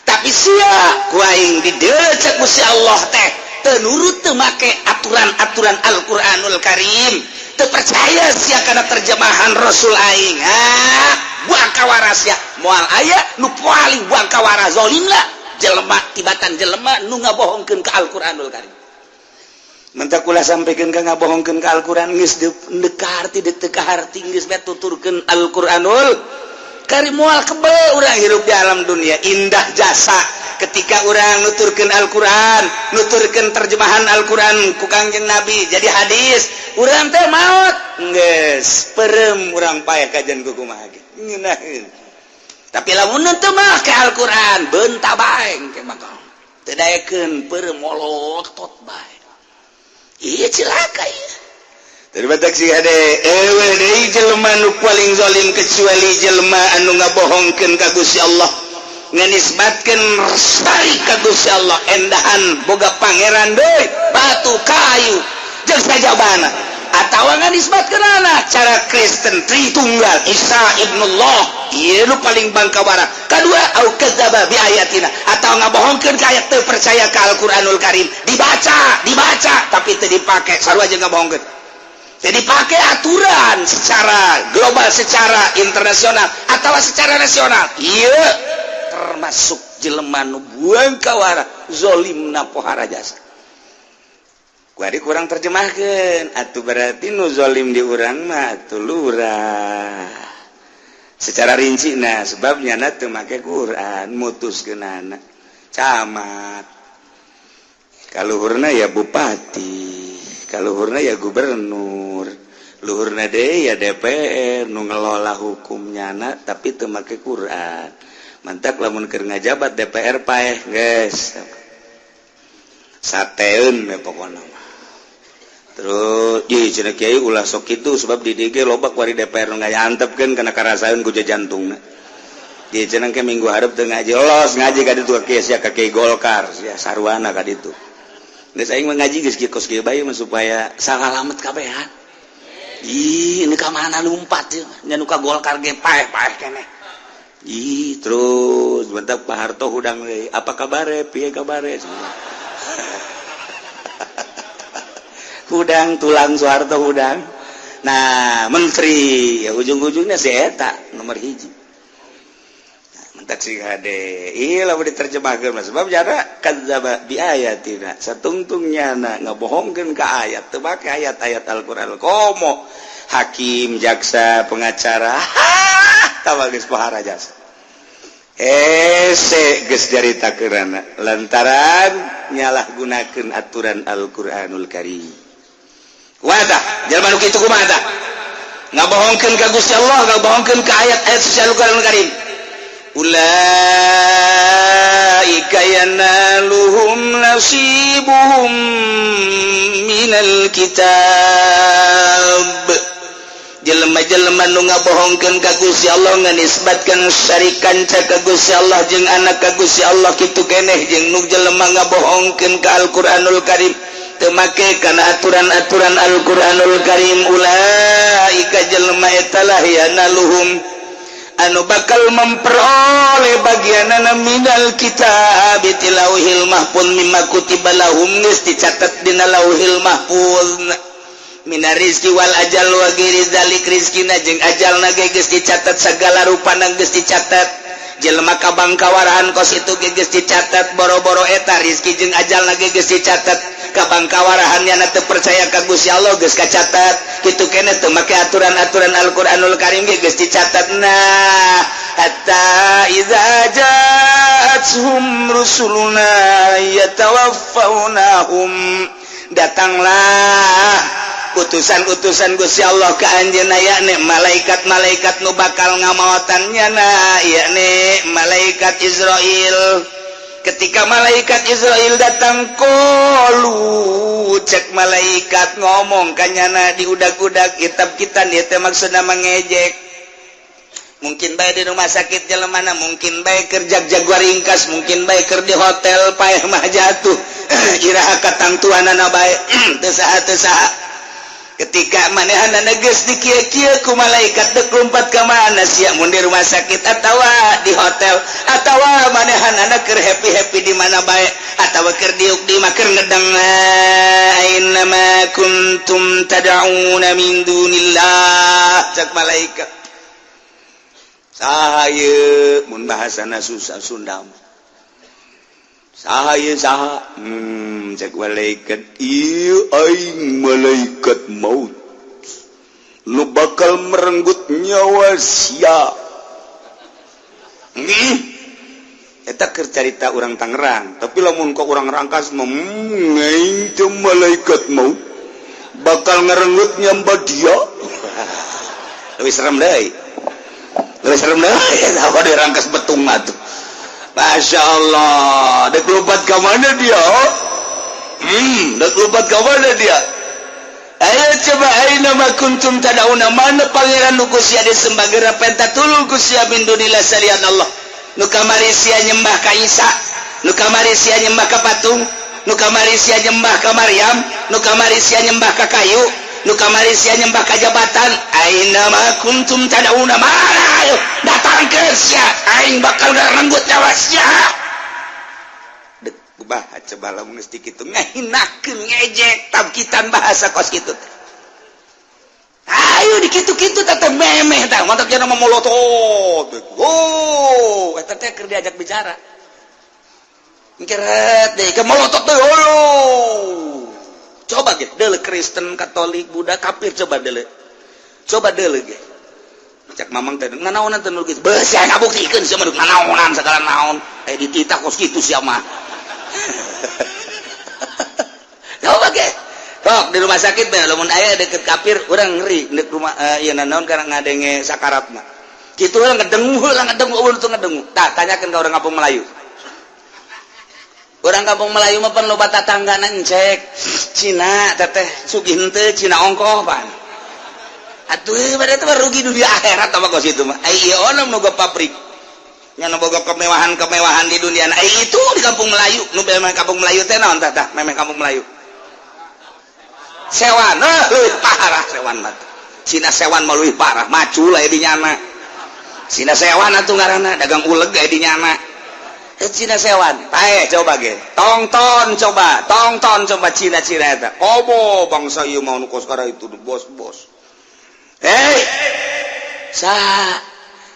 Tapi sia ku aing didecek Gusti Allah teh teu nurut, teu make aturan-aturan Al-Qur'anul Karim, teu percaya sia kana terjemahan Rasul aing, ah, buang kawara sia. Moal aya nu paling buang kawara zalim lah jelema tibatan jelema nu ngabohongkeun ka Al-Qur'anul Karim. Mentak ulah sampaikan ka ngabohongkeun ka Al-Qur'an, geus deuk harti deuk teu kaharti, geus bae tuturkeun Al-Qur'anul Karim. Moal kebel urang hirup di alam dunia. Indah jasa ketika urang nuturkeun Al-Qur'an, nuturkeun terjemahan Al-Qur'an ku Kangjeng Nabi jadi hadis, urang teh maot geus perem, urang paeh kajian ku kumaha ge ngeunaheun. Tapi lamun teu make Al-Qur'an, beunta bae engke bakal teu daekeun, peureum molotot bae. Iya, cilaka ieu. Daripada si hade ewe deui jelema nu paling zalim kecuali jelema anu ngabohongkeun ka Gusti Allah, nganisbatkeun syarik ka Gusti Allah, endahan boga pangeran deui, batu, kayu jeung sajabana, atawa nganisbatkeun anak cara Kristen, Tritunggal, Isa ibnullah. Ieu nu paling bangkawara. Kadua, au kadzdzaba bi ayatina, atau ngabohongkeun ka ayat, teu percaya ka Al-Qur'anul Karim. Dibaca, dibaca, tapi teu dipake, sarua jeung ngabohongkeun. Jadi pakai aturan secara global, secara internasional atau secara nasional, iya termasuk jelema nu buang kawara zolimna pohara jasa. Kuari kurang terjemahkan atuh, berarti nu zolim di urang mah atuh lurah secara rinci. Nah, sebabnya na teu make Quran, mutuskeun anak camat, kaluhurna ya bupati, kaluhurna ya gubernur, luhurna deui ya DPR nu ngelola hukumnya na, tapi teu make Quran. Mantak lamun keur ngajabat DPR paeh, geus. Sateun we pokona mah. Terus di cenah kiai ulah sok kitu, sebab di DG loba kuari DPR nu ngayantepkeun kana karasaeun ku jantungna. Di cenah ke minggu hareup teu ngaji, los ngaji ka ditu ka kieu sia, ka kiai Golkar sia sarwana ka ditu. Geus aing mah ngaji geus kieu kos kieu bae mah supaya salamet kabehan. Ih, ini ka mana lumpat ieu nya, nu ka Golkar ge paeh-paeh keneh. Ih, terus bentak Pak Harto hudang deui, apa kabare, piye kabare? Hudang tulang Soeharto hudang. Nah, menteri ya ujung-ujungnya si eta nomor 1. Nah, mentak sih hade. Iya lah, diterjemahkeun mah sebab jara kadzdzaba bi ayatina, satungtungnya na ngabohongkeun ka ayat, teu make ayat-ayat Al-Qur'an, komo hakim, jaksa, pengacara, tah geus pohara jasa. Hese geus caritakeunana lantaran nyalahgunakeun aturan Al-Qur'anul Karim. Kumaha tah jalma nu kitu, kumaha tah? Ngabohongkeun ka Gusti Allah, ngabohongkeun ka ayat-ayat suci Al-Qur'anul Karim. Ulaika yanaluhum nasibuhum minal kitab. Jelema-jelema nu ngabohongkeun ka Gusti Allah, nganisbatkan syarik kanca ka Gusti Allah jeung anak ka Gusti Allah, kitu keneh jeung nu jelema ngabohongkeun ka Al-Qur'anul Karim, teu make kana aturan-aturan Al-Qur'anul Karim, ulaika jelema eta lah yanaluhum anu bakal memperoleh bagianana minal kitab ti lauhil mahfuz, mimma kutiba lahum, geus dicatat dina lauhil mahfuz, mina rizki wal ajal wa ghairi dzalik. Rizkina jeung ajalna ge geus dicatat, segala rupana geus dicatat. Jelema kabangkawarahan kos itu ge geus dicatat. Boro-boro eta, rizki jeung ajalna ge geus dicatat. Kabangkawarahan na teu percaya ka Gusti Allah geus kacatat, kitu keneh teu make aturan-aturan Al-Qur'anul Karim ge geus dicatat. Nah, hatta idza ja'atuhum rusuluna yatawaffawnahum, datanglah utusan-utusan Gusti Allah ke anjeunna, yakni malaikat-malaikat nu bakal ngamaotan nyana, yakni malaikat Izrail. Ketika malaikat Izrail datang, qalu, cek malaikat ngomong kanyana diudag-udag kitab kita. Ieu teh maksudna mengejek. Mungkin bae di rumah sakit jelemana, mungkin bae keur jag-jaguar ringkas, mungkin bae keur di hotel paeh mah jatuh, iraha katangtuanana bae, teu saha teu saha. Ketika manehanana geus dikieu-kieu ku malaikat, dek lompat ka mana sia, mun di rumah sakit atawa di hotel atawa manehanana keur happy-happy di mana bae atawa keur diuk di mah keur ngedeng, aina ma kuntum tad'una min dunillah, cek malaikat, saha ieu? Mun bahasana susah Sunda mah, saha ieu, saha? Cek malaikat, ieu aing malaikat maut lu bakal merenggut nyawa sia. Eta keur carita urang Tangerang, tapi lamun kok urang Rangkas mah, aing teh malaikat maut bakal ngerenggut nyamba dia." Lebih serem deui, lebih serem deui apa di Rangkas Betung mah tuh. Masya Allah, dek lompat ke mana dia? Dek lompat ke mana dia? Ayo coba, aina ma kuntum tad'una, mana pangeran nu ku sia disembah, geura penta tulung ku sia, min dunillah, salian Allah. Nu kamari sia nyembah ka Isa, nu kamari sia nyembah ka patung, nu kamari sia nyembah ka Maryam, nu kamari sia nyembah ka kayu, nu kamari sia nyembah ka jabatan. Aina ma kuntum tad'una, mana? Ayo datang ke sia, aing bakal ngerenggut nyawa sia. Dek bah, coba lamun geus kitu ngahinakeun, ngejek tabkitan bahasa kos kitu teh. Ayo dikitu-kitu teh memeh tah, mantap jangan molotot. Oh, eta teh keur diajak bicara. Keret deh, ke molotot teh. Oh. Coba ge, deuleu Kristen, Katolik, Buddha, kafir, coba deuleu. Coba deuleu ge. Cek mamang teh nanaonan teh nu geus beus sia ngabuktikeun sia mah nanaonan segala naon. Eh, dititah kos kitu sia mah. Coba ge. Tok di rumah sakit bae lamun aya deket kafir urang ngeri dek rumah ieu nanaon karena ngadenge sakarat mah. Kitu urang ngedengu heula, ngedengu eueuh teu ngedengu. Tah, tanyakeun ka urang kampung Melayu. Orang kampung Melayu mah pan loba tatangga encek Cina, teteh sugih henteu Cina ongkoh pan. Atuh pada itu rugi dunia akhirat apa kos itu mah. Ai ieu ono nu pabrik nya, nu boga kemewahan-kemewahan di dunia. Ai itu di kampung Melayu, nu memang kampung Melayu teh naon tah? Tah memang kampung Melayu sewan, eh, leuwih parah sewan mah. Cina sewan mah leuwih parah, macul aya di nyana. Cina sewan atuh ngaranna dagang uleg aya di nyana. Eh, Cina sewan pae, coba ge tongton, coba tongton, coba Cina-Cina eta komo bangsa ieu mau nu kos itu bos-bos. Eh, sa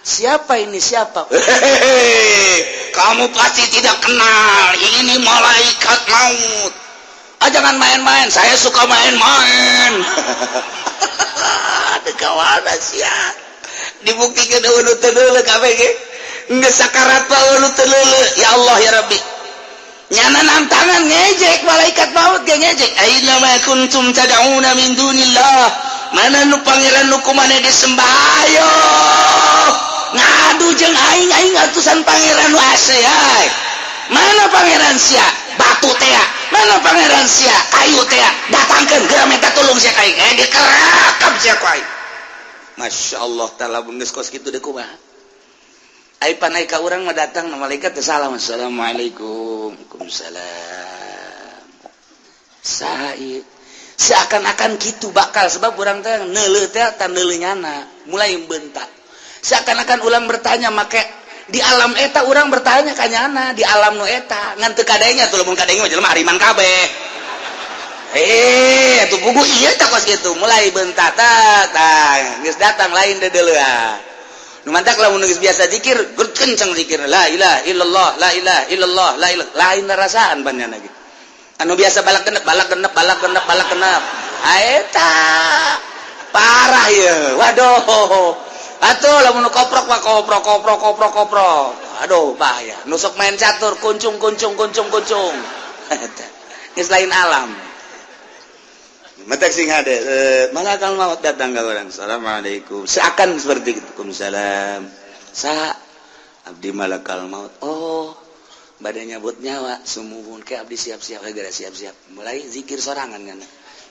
siapa ini, siapa? Hehehe, kamu pasti tidak kenal, ini malaikat maut. Ah, jangan main-main, saya suka main-main. Ada kawan sia dibuktikan euweuh teu deuleu kabeh ge geus sakarat mah euweuh teu deuleu. Ya Allah ya Rabbi, nyana tantangan ngejek malaikat maut ge ngejek, aina ma kuntum tad'una min dunillah, mana nu pangeran nu kumane disembah, ayo ngadu jeung aing, aing atusan pangeran nu ase ay. Mana pangeran sia, batu tea? Mana pangeran sia, kayu tea? Datangkeun geura, minta tolong sia ka aing. Eh, dikerakap sia ku aing. Masya Allah ta'ala, geus kos kitu deui kumaha? Ai panai ka urang mah datang na malaikat teh salam, assalamualaikum, waalaikumsalam. Saha? Seakan-akan gitu bakal, sebab urang teh neuleuh teh tan neuleuh nyana mulai bentak, seakan-akan ulang bertanya make di alam eta, urang bertanya ka nyana di alam nu eta ngan teu kadenge tuh. Lamun kadenge mah jelema hariman kabeh. Eh, tuh buku iya tak kos gitu mulai bentak tah, geus datang lain deuleuan. Nu mantak lamun geus biasa zikir, kenceng zikir la ilaha illallah, la ilaha illallah, la ilaha, lain rasaan pan nyana gitu. Anu biasa balak genep, balak genep, balak genep, balak genep. Eta parah ya, waduh. Atuh lamun koprok mah koprok, koprok, koprok, koprok, aduh bahaya. Nusuk main catur, kuncung, kuncung, kuncung, kuncung. Eta geus lain alam. Matak sing hade malakal maut datang ke orang, assalamualaikum, seakan seperti itu, waalaikumsalam, sa abdi malakal maut. Oh, badan nyabut nyawa, sumuhun ke abdi, siap-siap segera, siap-siap. Mulai zikir sorangan kan,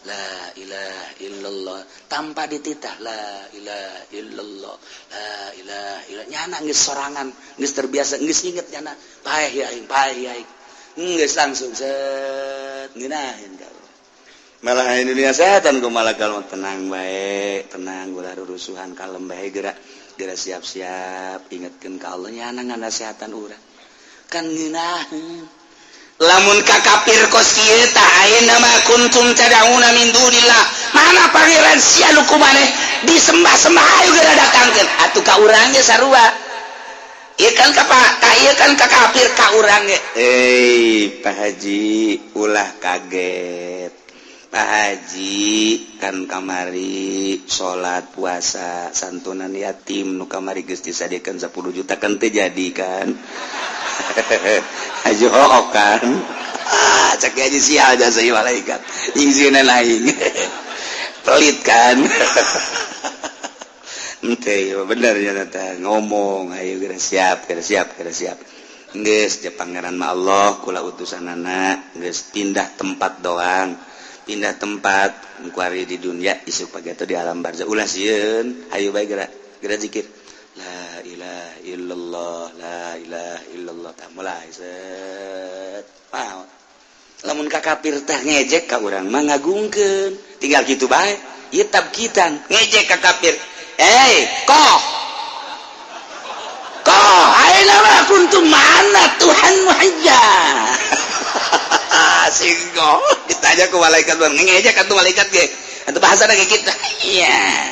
la ilaha illallah, tanpa dititah, la ilaha illallah, la ilaha illallah. Nyana geus sorangan, geus terbiasa, geus inget nyana, paeh ya aing, paeh ya aing, geus langsung set ngeunaheun ka malah ini dunia setan ku malakal maut. Tenang baik, tenang, ulah rusuhan, kalem bae, gerak gerak, siap-siap, ingatkeun ka Allah. Nyana nganasehatan urang kan ngeunaheun. Lamun ka kafir kos kieu tah, aina ma kuntum tad'una min dunillah, mana pangeran sia nu kumaneh disembah-sembah, ayo geura datangkeun. Atuh ka urang ge sarua. Ieu kan ka ka ieu kan ka kafir, ka urang ge, eh, Pak Haji, ulah kaget Pak Haji, kan kamari salat, puasa, santunan yatim nu kamari geus disadiakeun 10 juta kan teu jadi kan? Haji hook kan? Ah, cek aja sial jasa malaikat nyingsieunan aing pelit kan? Ente bener ya tata ngomong, ayo geura siap, geura siap, geura siap. Geus je pangeran mah Allah, kula utusanana geus pindah tempat doang, pindah tempat kuari di dunia, isuk pagi atau di alam barzah. Ulah sieun, ayo bae geura geura zikir la ilaha illallah, la ilaha illallah. Tah mulai set maot. Lamun ka kafir teh ngejek, ka urang mah ngagungkeun, tinggal kitu bae ieu tabkitan. Ngejek ka kafir, eh, koh koh, aina ma kuntum, mana Tuhan muhajja singgo ditanya ke malaikat, ngejek atuh malaikat ge atau bahasa lagi kita, iya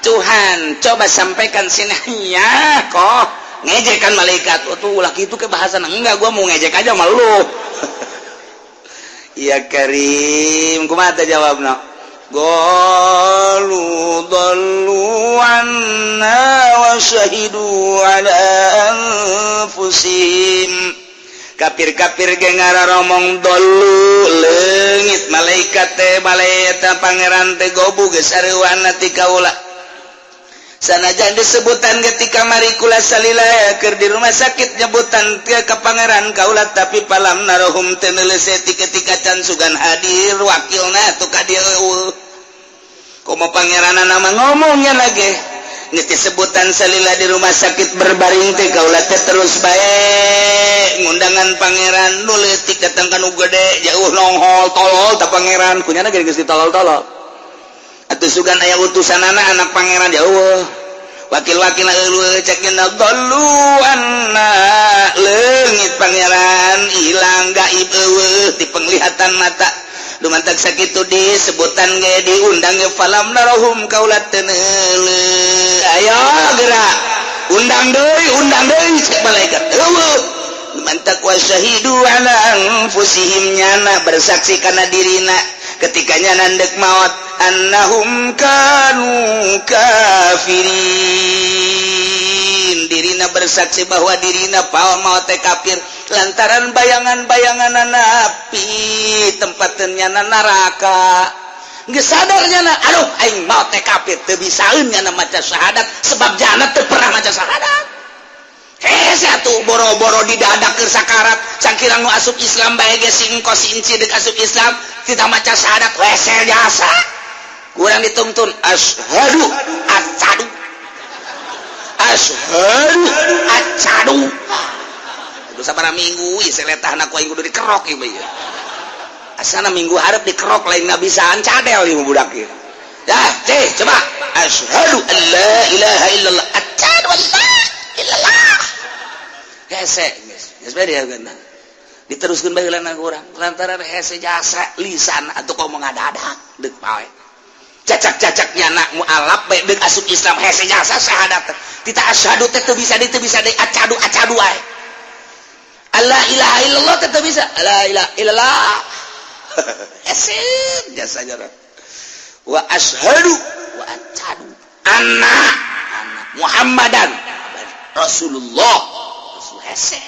Tuhan coba sampaikan sini ya. Kok ngejek kan malaikat? Oh, tuh ulah gitu ke bahasa. Enggak, gua mau ngejek aja malu. Iya Karim, kumaha teh jawabna? Qalu dallu anna wa syahidu ala anfusihim. Kafir-kafir ge ngararomong dolu leungit, malaikat teh, malaikat pangeran teh gobu geus sareuwana ti kaula. Sanajan disebutan ketika mari kula salila keur di rumah sakit, nyebutan ke Pangeran kaula, tapi falam narohum, teu ketika can sugan hadir wakilna tuh ka dieu. Komo Pangeran nama ngomongnya lagi geus disebutan salila di rumah sakit berbaring teh, kaula teh terus bae ngundangan Pangeran. Nu leutik datang ka nu gede, jauh nonghol tolol ta Pangeran kunyana geus ditolol-tolol atuh. Sugan aya utusan anak anak Pangeran jauh, wakil-wakil cek dolu anna, leungit Pangeran, hilang, gaib, eueuh di penglihatan mata. Lumantak sakitu disebutan ge, diundang ge, falam narohum, kaula teu. Ayo gerak, undang deui, undang deui, cek malaikat eueuh. Lumantak wa syahidu ala anfusihim, nyana bersaksi kana dirina ketika nyana ndek maut, annahum kanu kafirin. Dirina bersaksi bahwa dirina pawa maut teh kafir lantaran bayangan-bayangan api, tempatnya neraka. Geus sadar nyana, aduh, aing maut teh kafir. Teu bisaeun nyana maca syahadat sebab jana teu pernah maca syahadat. Hese atuh, boro-boro didadak keur sakarat, cangkirang nu asup Islam bae ge, si engkos, si inci deuk asup Islam tidak maca syahadat, wesel jasa. Kurang dituntun asyhadu acadu, asyhadu acadu. Aduh, sabaraha minggu ieu seletahna ku aing kudu dikerok ieu mah. Asana minggu hareup dikerok, lain ngabisaan cadel ieu budak ieu. Dah, ceh, coba asyhadu an la ilaha illallah, asyhadu an la illallah. Hese geus geus bae dia diteruskeun bae heula urang lantaran hese jasa lisan atau komo ngadadak deuk pae cacak-cacak nyana mualaf bae deuk asup Islam, hese jasa syahadat. Tita asyhadu teh teu bisa, teu bisa deui, acadu acadu wae. La ilaha illallah teh teu bisa, la ilaha illallah hese jasa jasa. Wa asyhadu wa acadu anna anna Muhammadan Rasulullah. Rasul hese.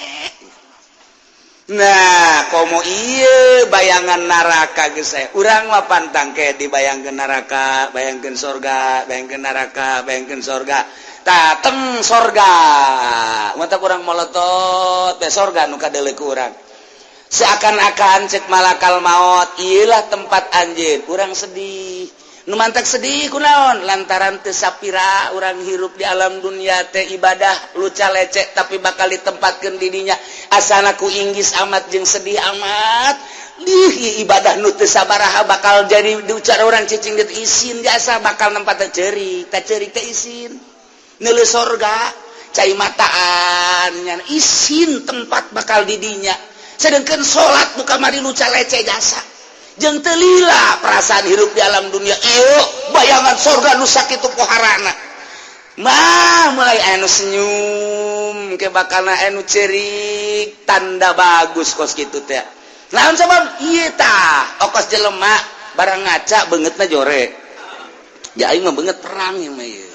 Nah, komo iya bayangan neraka geus saya. Urang mah pantang ke dibayangkeun neraka, bayangkeun sorga, bayangkeun neraka, bayangkeun sorga. Tah, teng sorga. Mata kurang molotot be sorga nu kadeuleu ku urang. Seakan-akan cek malakal maut, iyalah tempat anjeun. Urang sedih. Nu mantak sedih kunaon? Lantaran teu sapira urang hirup di alam dunia teh ibadah luca lecek, tapi bakal ditempatkeun di dinya. Asana ku inggis amat jeung sedih amat. Dih, ibadah nu teu sabaraha bakal jadi diucar orang cicing dit isin jasa bakal nempat ceurik, teh ceurik teh isin. Neuleuh sorga cai mataan nya isin tempat bakal di dinya. Sedangkan salat nu kamari luca lecek jasa jeung teu lila perasaan hirup di alam dunia, ieu bayangan sorga nu sakitu poharana mah mulai anu senyum ke bakalna anu cerik, tanda bagus kos kitu teh. Naon sabab ieu tah? Okos jelema barang ngaca beungeutna jore ya, aing mah beungeut perang ieu mah, ieu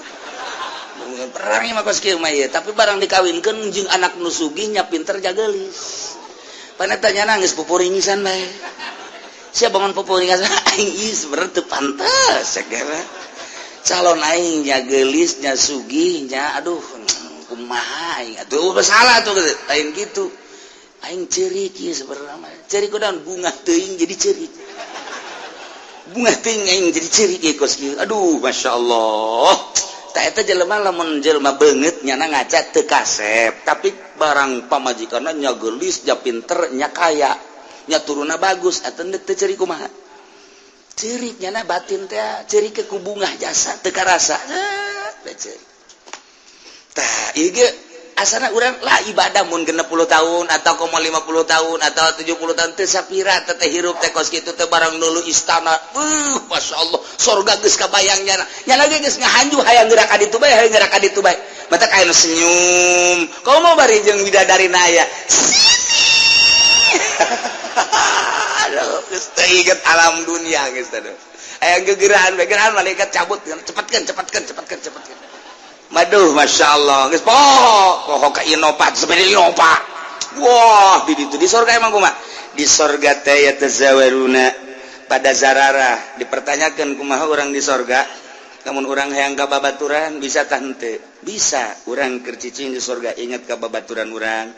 beungeut perang ieu mah kos kieu mah ieu. Tapi barang dikawinkeun jeung anak nu sugih nya pinter jageulis, paneta nya nangis pupuringisan bae. Siapa bangun pupuringisan, aing ieu sebenarnya teu pantes segera calon aing nya geulis nya sugih nya, aduh, kumaha aing atuh, salah tuh, lain gitu. Aing ceurik ieu sebenarnya mah, ceurik kunaon? Bunga teuing jadi ceurik, bunga teuing aing jadi ceurik ieu kos kieu. Aduh, masya Allah. Tak eta jelema lamun jelema beungeut nyana ngaca teu kasep, tapi barang pamajikanna nya geulis nya pinter nya kaya nya turunna bagus atuh, teu ceurik kumaha? Ceurik nyana batin teh, ceurik ke ku bungah jasa teu karasa teh ceurik. Tah, ieu ge asana urang lah ibadah mun 60 tahun atau komo 50 tahun atau 70 tahun teu sapira teh hirup teh kos kitu teh. Barang dulu istana, masya Allah, sorga geus kabayang nyana, nyana ge geus ngahanju hayang geura ka ditu bae, hayang geura ka ditu bae. Mata aya nu senyum komo bari jeung bidadari aya sini. Aduh, geus teu inget alam dunia geus teh. Aya gegeraan bae, gerahan malaikat cabut, cepatkeun, cepatkeun, cepatkeun, cepatkeun. Maduh, masya Allah, geus poho poho ka Innova, sepeda Innova. Wah, di ditu di sorga emang kumaha? Di sorga teh ya tazawaruna pada zararah, dipertanyakan kumaha orang di sorga. Lamun urang hayang ka babaturan bisa tah henteu? Bisa. Urang keur cicing di surga inget ka babaturan urang.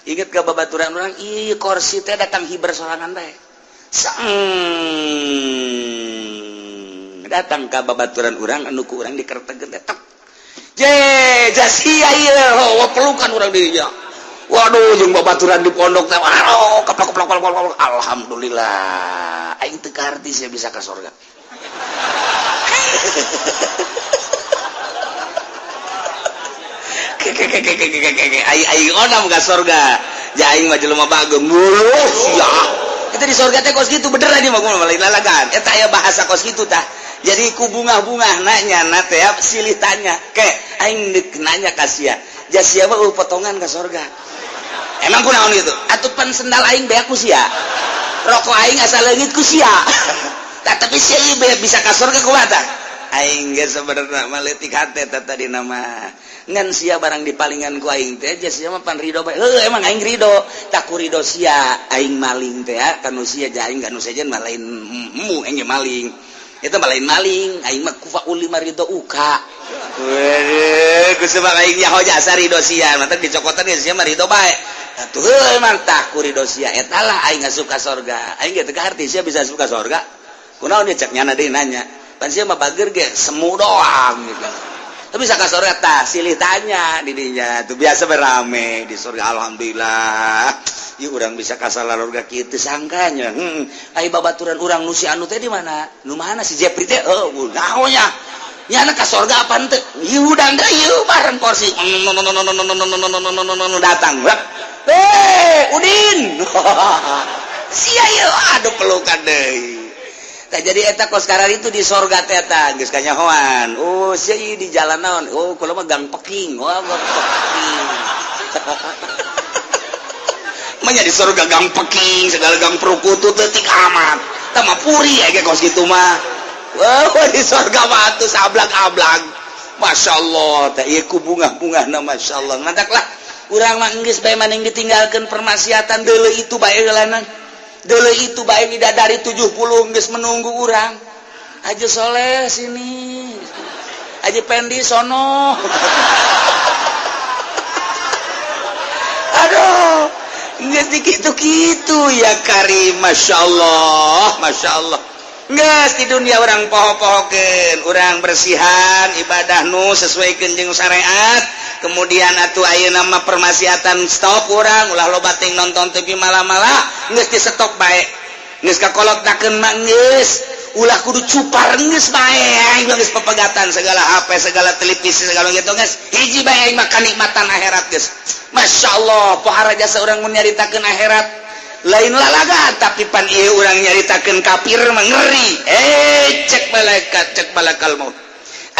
Inget ka babaturan urang, ih kursi teh datang hiber sorangan bae. Sang datang ka babaturan urang anu ku urang dikertegeun teh tek. Je, jasia ieu, oh, pelukan urang dirinya. Waduh, jeung babaturan di pondok teh, waduh, keplok keplok keplok keplok. Alhamdulillah, aing teu kaharti sia bisa ka sorga. Aing onam ka sorga. Ja aing mah jelema bageng. Sia. Kita di sorga teh kos kitu bener aja mah gua lain lalagan. Eta aya bahasa kos kitu tah. Jadi ku bunga-bunga nanya na teh silih tanya. Ke aing deuk nanya ka sia. Ja sia mah potongan ka sorga. Emang kunaon gitu? Atuh pan sendal aing beak ku sia. Rokok aing asa leungit ku sia. Tah tapi sia ieu bisa ka sorga kumaha tah? Aing ge sebenarnya mah leutik hate tah tadi nama. Ngan sia barang dipalingan ku aing teh ja sia mah pan ridho bae. Heuh emang aing ridho. Tak ku ridho sia aing maling teh ya kanu sia ja aing kanu sejen mah lain mu aing ge maling. Eta mah lain maling, aing mah kufa uli mah ridho uka. Weuh, ku sebab aing nyaho jasa ridho sia, mantap dicokotan ge sia mah ridho bae. Atuh heuh emang tah ku ridho sia eta lah aing asup ka sorga. Aing ge teu kaharti sia bisa asup ka sorga. Kunaon dia cek nyana deui nanya. Pan sia mah bager ge semu doang gitu. Tapi bisa ka sorga tah silih tanya di dinya tuh biasa berame di surga alhamdulillah. Ieu urang bisa ka salarurga kieu sangkanya. Ai babaturan urang nu si anu teh di mana? Nu mana si Jepri teh? Heuh, naonnya? Nyana ka sorga apa henteu? Ieu hudang deui ieu bareng kursi. Datang. Eh, Udin. Sia ieu aduh pelukan deui. Tah jadi eta kos karar itu di sorga teh eta geus kanyahoan. Oh, sia ieu di jalan naon? Oh, kula mah gang peking. Oh, gang peking. Manya di sorga gang peking, segala gang perukutu teh tik amat. Tah mah puri ge kos kitu mah. Wah, di sorga mah atuh sablag-ablag. Masya Allah, teh ieu ku bungah-bungahna Masya Allah. Mantak lah, urang mah geus bae maning ditinggalkeun permaksiatan deuleu itu bae heulana. Deuleu itu bae bidadari 70 geus menunggu urang. Haji Soleh sini. Haji Pendi sono. Aduh, geus dikitu-kitu ya Karim, Masya Allah, Masya Allah. Geus di dunia orang poho-pohokeun, urang bersihan ibadah nu sesuaikeun jeung syariat. Kemudian atuh ayeuna mah permaksiatan stop urang, ulah loba ting nonton TV malah-malah geus di stop bae. Geus kakolotnakeun mah geus, ulah kudu cupar geus bae aing mah geus pepegatan segala HP, segala televisi, segala gitu geus. Hiji bae aing mah kanikmatan akhirat geus. Masya Allah, pohara jasa urang mun nyaritakeun akhirat lain lalaga tapi pan ieu urang nyaritakeun kafir mah ngeri. Cek malaikat, cek malakal maut.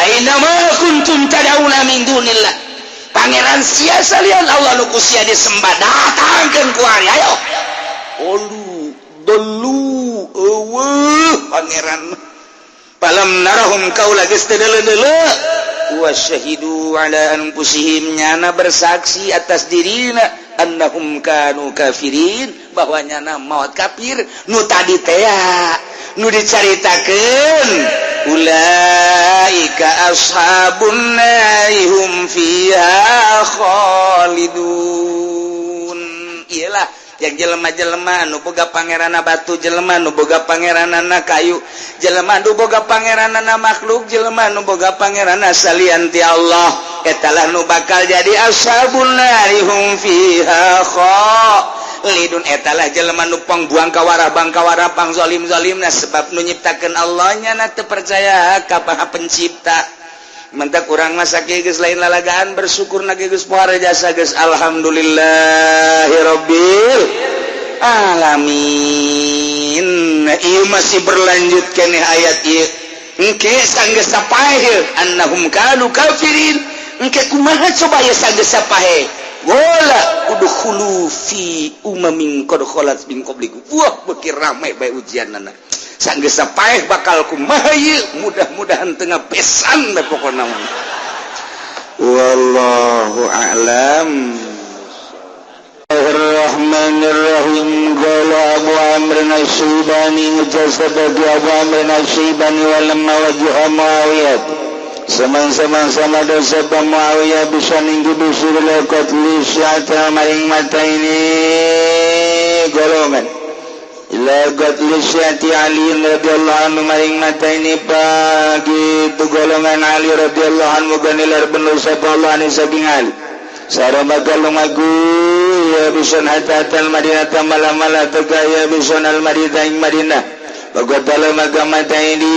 Aina ma kuntum tad'una min dunillah. Pangeran sia salian Allah nu ku sia disembah datangkeun ku ari ayo. Olu dolu eueuh pangeran. Falam narahum kaula geus teu deuleu-deuleu. Wa syahidu ala anfusihim nyana bersaksi atas dirina annahum kanu kafirin bahwa nyana maut kafir nu tadi tea nu dicaritakeun ulaika ashabun nari hum fiha khalidun. Iyalah yang jelema-jelema nu boga pangeranna batu, jelema nu boga pangeranana kayu, jelema nu boga pangeranana makhluk, jelema nu boga pangeranna salian ti Allah, eta lah nu bakal jadi ashabun nari hum fiha khalidun. Eta lah jelema nu pangbuang kawarah bangkawara pang zalim-zalimna sebab nu nyiptakeun Allah nya teu percaya ka Maha Pencipta. Mentak urang mah sakieu geus lain lalagaan bersyukur na geus pohara jasa geus alhamdulillahirabbil alamin. Ieu masih berlanjut keneh ayat ieu. Engke sanggeus sapaeh annahum kanu kafirin. Engke kumaha coba ya sanggeus sapaeh. Wala udkhulu fi umamin qad khalat min qablikum. Wah, beuki rame bae ujianana. Sanggeus sapaeh bakal kumaha ieu, mudah-mudahan teu ngabesan bae pokona mah. Wallahu a'lam. Bismillahirrahmanirrahim. Qala Abu Amr Asy-Syaibani jasad Abu Amr Asy-Syaibani walamma wajha Muawiyah. Semang-semang sama dosa Muawiyah bisa ninggi bisur lekot lisyata maring mata ini golongan ila qatli syiati Ali radhiyallahu anhu maring mata ini pagi itu golongan Ali radhiyallahu anhu ganilar bener sapa Allah ani saking Ali sareng bakal lumaku ya bison hatta al Madinah malam-malam teka ya bison al Madinah ing Madinah Bagatala maka mata ini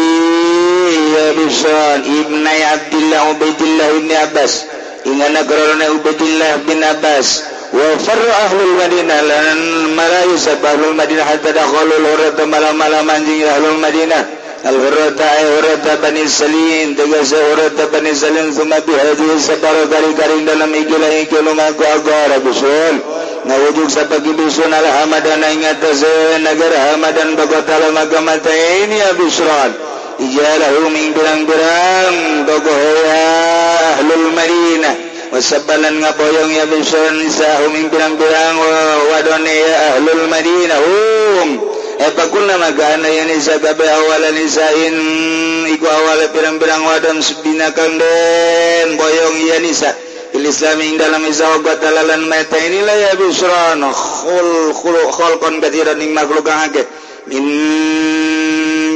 ya bison Ibnai Abdillah Ubaidillah ibni Abbas ingana karolona Ubaidillah bin Abbas wa farra ahlul Madinah lan marayu sapa ahlul Madinah hatta dakhalul hurrata malam-malam anjing ahlul Madinah al hurrata ay hurrata Bani Salim tegese hurrata Bani Salim summa bi hadhihi sabara kari-kari dalam ikilah iki lumaku agara bisun ngawujud sapa bisun ala Hamadan ing atase negara Hamadan bagatala maka mata ini ya bisran ijalahu min pirang-pirang tokoh ya ahlul Madinah wasabalan ngaboyong ya bisun nisahu min pirang-pirang wadone ya ahlul Madinah hum epakunna maka ana ya nisa kabeh awala nisain iku awala pirang-pirang wadon sebina kang den boyong ya nisa Islam ing dalam Islam batalalan mata inilah ya bisran khul khul khalqan katsiran ing makhluk kang akeh min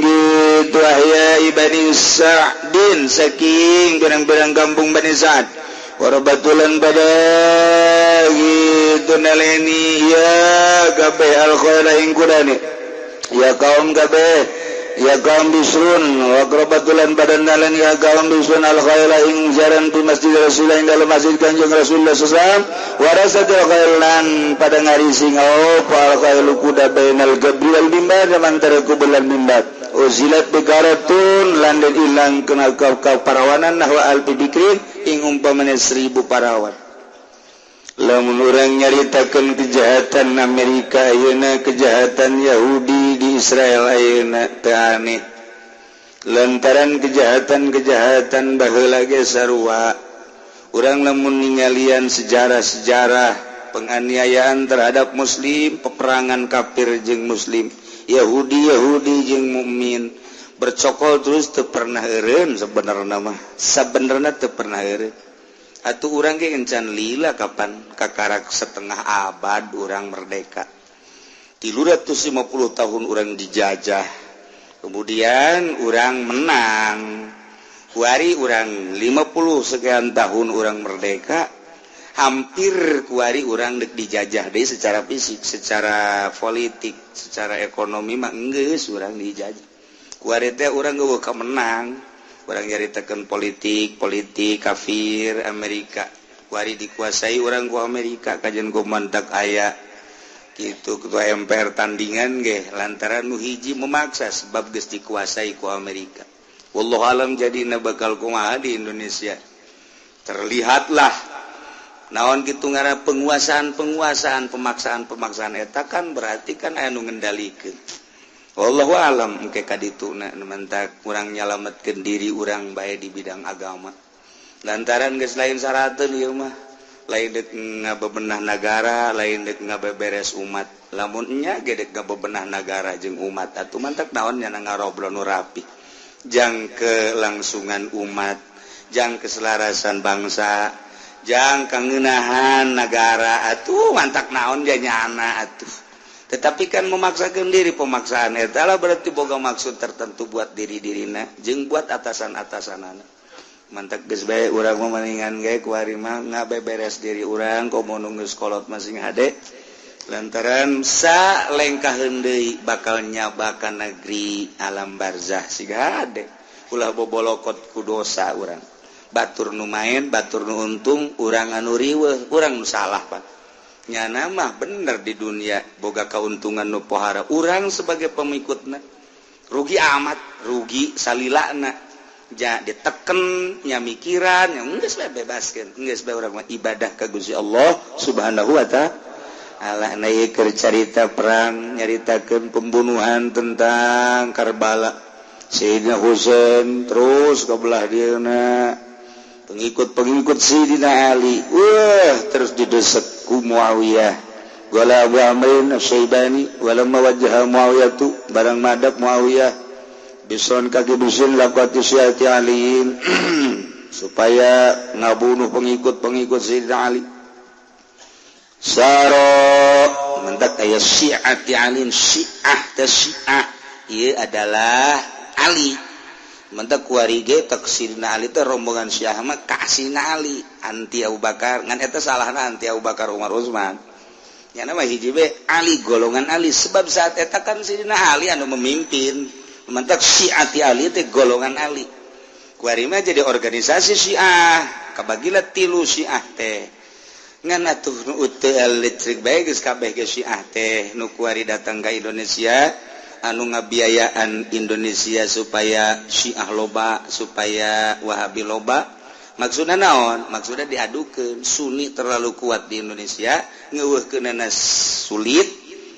gitu ahya Bani Sa'din saking pirang-pirang kampung Bani Sa'd warabatulan pada gitu naleni ya kabeh al khaira ing kudane ya kaum kabeh ya kaum bisrun wa qrabatulan badan dalan ya kaum bisrun al khaira ing jaran di masjid Rasulullah ing dalam masjid Kanjeng Rasulullah sallallahu alaihi wasallam warasatil khailan pada ngarisi ngaup al khailu kuda bainal gabri wal mimbar antara kubur lan mimbar uzilat bikaratun lan den ilang kena parawanan nahwa alfi bikrin ing umpamane 1000 parawan. Lamun urang nyaritakeun kejahatan Amerika ayeuna, kejahatan Yahudi di Israel ayeuna teu aneh. Lantaran kejahatan-kejahatan baheula ge sarua. Urang lamun ningalian sejarah-sejarah penganiayaan terhadap muslim, peperangan kafir jeung muslim, Yahudi Yahudi jeung mukmin bercokol terus teu pernah eureun sebenarna mah. Sabenerna teu pernah eureun. Atuh urang ge encan lila kapan kakarak setengah abad urang merdeka. 350 tahun urang dijajah. Kemudian urang menang. Kuari urang 50 sekian tahun urang merdeka. Hampir kuari urang dek dijajah deui secara fisik, secara politik, secara ekonomi mah enggeus urang dijajah. Kuari teh urang geuweuh menang. Urang nyaritakeun politik, politik kafir Amerika. Kuari dikuasai urang ku Amerika kajen ku mantak aya kitu ketua MPR tandingan ge lantaran nu hiji memaksa sebab geus dikuasai ku Amerika. Wallahu alam jadina bakal kumaha di Indonesia. Terlihatlah naon kitu ngaran penguasaan-penguasaan, pemaksaan-pemaksaan eta kan berarti kan aya nu ngendalikeun. Wallahu alam engke ka dituna mantak kurang nyalametkeun diri urang bae di bidang agama. Lantaran geus lain sarateun ieu mah, lain dek ngabebenah nagara, lain dek ngabeberes umat. Lamun nya ge dek ngabebenah nagara jeung umat atuh mantak naon nya ngarobrol nu rapi. Jang kelangsungan umat, jang keselarasan bangsa, jang kangeunahan nagara atuh mantak naon dia nyana atuh. Tetapi kan memaksakan diri pemaksaan eta lah berarti boga maksud tertentu buat diri-dirina jeung buat atasan-atasanana. Mantak geus bae urang mah mendingan ge kuari mah ngabeberes diri urang komo nu geus kolot masing hade lantaran sa lengkaheun deui bakal nyabakan negeri alam barzah siga hade ulah bobolokot ku dosa urang. Batur nu main, batur nu untung, urang anu riweuh, urang nu salah pak. Nyana mah bener di dunia boga keuntungan nu pohara urang sebagai pengikutna rugi amat, rugi salilana ja diteken nya mikiran nya geus bae bebaskeun, geus bae urang mah ibadah ka Gusti Allah Subhanahu wa taala. Na ieu keur carita perang nyaritakeun pembunuhan tentang Karbala Sayyidina Husain terus ka belah dieuna pengikut-pengikut Sayyidina Ali wah terus didesek ku Muawiyah wala Abu Amrin Asy-Syaibani walamma wajjaha Muawiyah tu barang madap Muawiyah bison kaki bisin laqati syiati aliin supaya ngabunuh pengikut-pengikut Sayyidina Ali. Saro mentak aya Syiah ti Ali, Syiah teh Syiah ieu adalah Ali. Mentak kuari ge tek Sayyidina Ali teh rombongan Syiah mah ka Sayyidina Ali, anti Abu Bakar, ngan eta salahna anti Abu Bakar Umar Utsman. Nyana mah hiji be Ali, golongan Ali, sebab saat eta kan Sayyidina Ali anu memimpin. Mentak Syiah ti Ali teh golongan Ali. Kuari mah jadi organisasi Syiah, kabagilah tilu Syiah teh. Ngan atuh nu teu listrik bae geus kabeh ge Syiah teh nu kuari datang ka Indonesia anu ngabiayaan Indonesia supaya Syiah loba, supaya Wahabi loba. Maksudna naon? Maksudna diadukeun Sunni terlalu kuat di Indonesia, ngeuweuhkeunana sulit,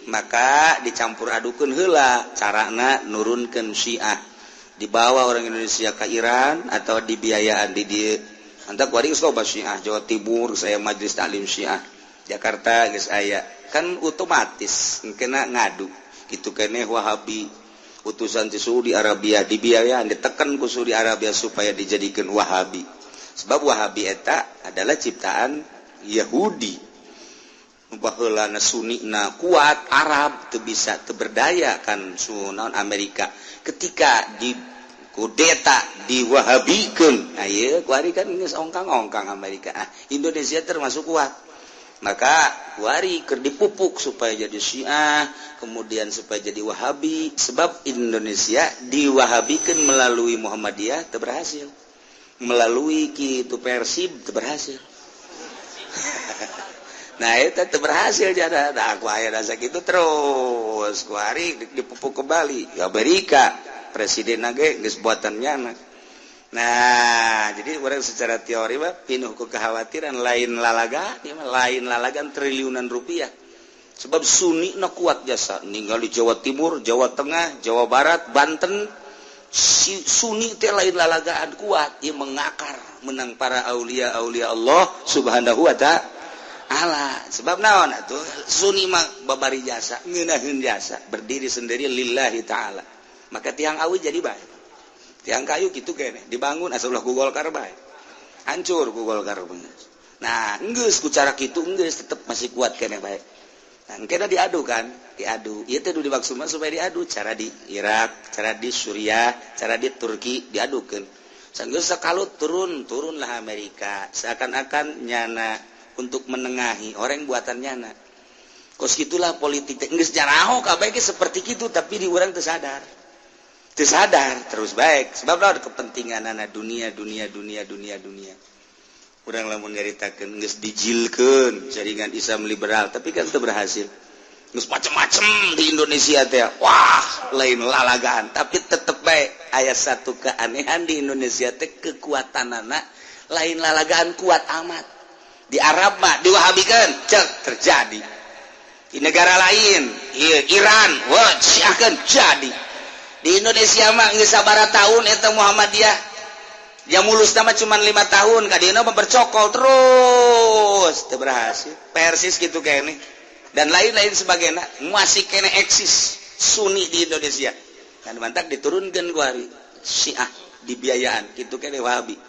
maka dicampur adukeun heula carana nurunkeun Syiah. Dibawa orang Indonesia ke Iran atau dibiayaan di dieu. Antak kuari geus loba Syiah Jawa Timur, saya Majelis Taklim Syiah Jakarta geus aya. Kan otomatis kena ngadu. Kitu keneh Wahabi utusan ti Saudi Arabia dibiayaan ditekan ku Saudi Arabia supaya dijadikan Wahabi. Sebab Wahabi eta adalah ciptaan Yahudi. Baheulana Sunni na kuat, Arab teu bisa teu berdaya kan sunaon Amerika. Ketika di kudeta diwahabikeun, ieu kuari kan geus ongkang-ongkang Amerika. Ah, Indonesia termasuk kuat. Maka kuari keur dipupuk supaya jadi Syiah, kemudian supaya jadi Wahabi. Sebab Indonesia diwahabikeun melalui Muhammadiyah teu berhasil. Melalui kitu Persib teu berhasil. Nah itu teu berhasil jada. Nah aku aya rasa gitu terus. Kuari dipupuk kembali. Amerika presiden ge geus buatan nyana. Nah, jadi orang secara teori mah pinuh ku kekhawatiran lain lalaga, ieu mah lain lalagan triliunan rupiah. Sebab Sunni na kuat jasa, ninggal di Jawa Timur, Jawa Tengah, Jawa Barat, Banten, si Sunni teh lain lalagaan kuat, ieu mengakar menang para aulia-aulia Allah Subhanahu wa ta'ala. Sebab naon atuh Sunni mah babari jasa, ngeunaheun jasa, berdiri sendiri lillahi ta'ala. Maka tiang awi jadi baik. Tiang kayu gitu kene dibangun asal ulah ku Golkar bae. Hancur ku Golkar. Nah, geus ku cara kitu geus tetep masih kuat kene bae. Nah, kena diadu kan, diadu. Ieu teh dimaksud mah supaya diadu cara di Irak, cara di Suriah, cara di Turki diadukeun. Sanggeus sakalut turun, turunlah Amerika. Seakan-akan nyana untuk menengahi orang buatan nyana. Kos gitulah politik teh geus jaraho kabeh ge seperti kitu tapi di urang teu sadar. Teu sadar terus baik sebab lawan kepentingan anak dunia dunia dunia dunia dunia. Urang lamun nyaritakeun geus dijilkeun jaringan Islam liberal tapi kan teu berhasil. Geus macem-macem di Indonesia teh. Wah, lain lalagaan tapi tetep baik aya satu keanehan di Indonesia teh kekuatanana lain lalagaan kuat amat. Di Arab mah diwahabikeun cek terjadi. Di negara lain, ieu Iran, wah syiahkeun jadi. Di Indonesia mah geus sabaraha tahun eta Muhammadiyah. Ya mulus mah cuma 5 tahun, kadieuna mah bercokol terus teu berhasil. Persis gitu kene. Dan lain-lain sebagainya masih kene eksis Sunni di Indonesia. Dan mantak diturunkan ku hari Syiah dibiayaan gitu kene Wahabi.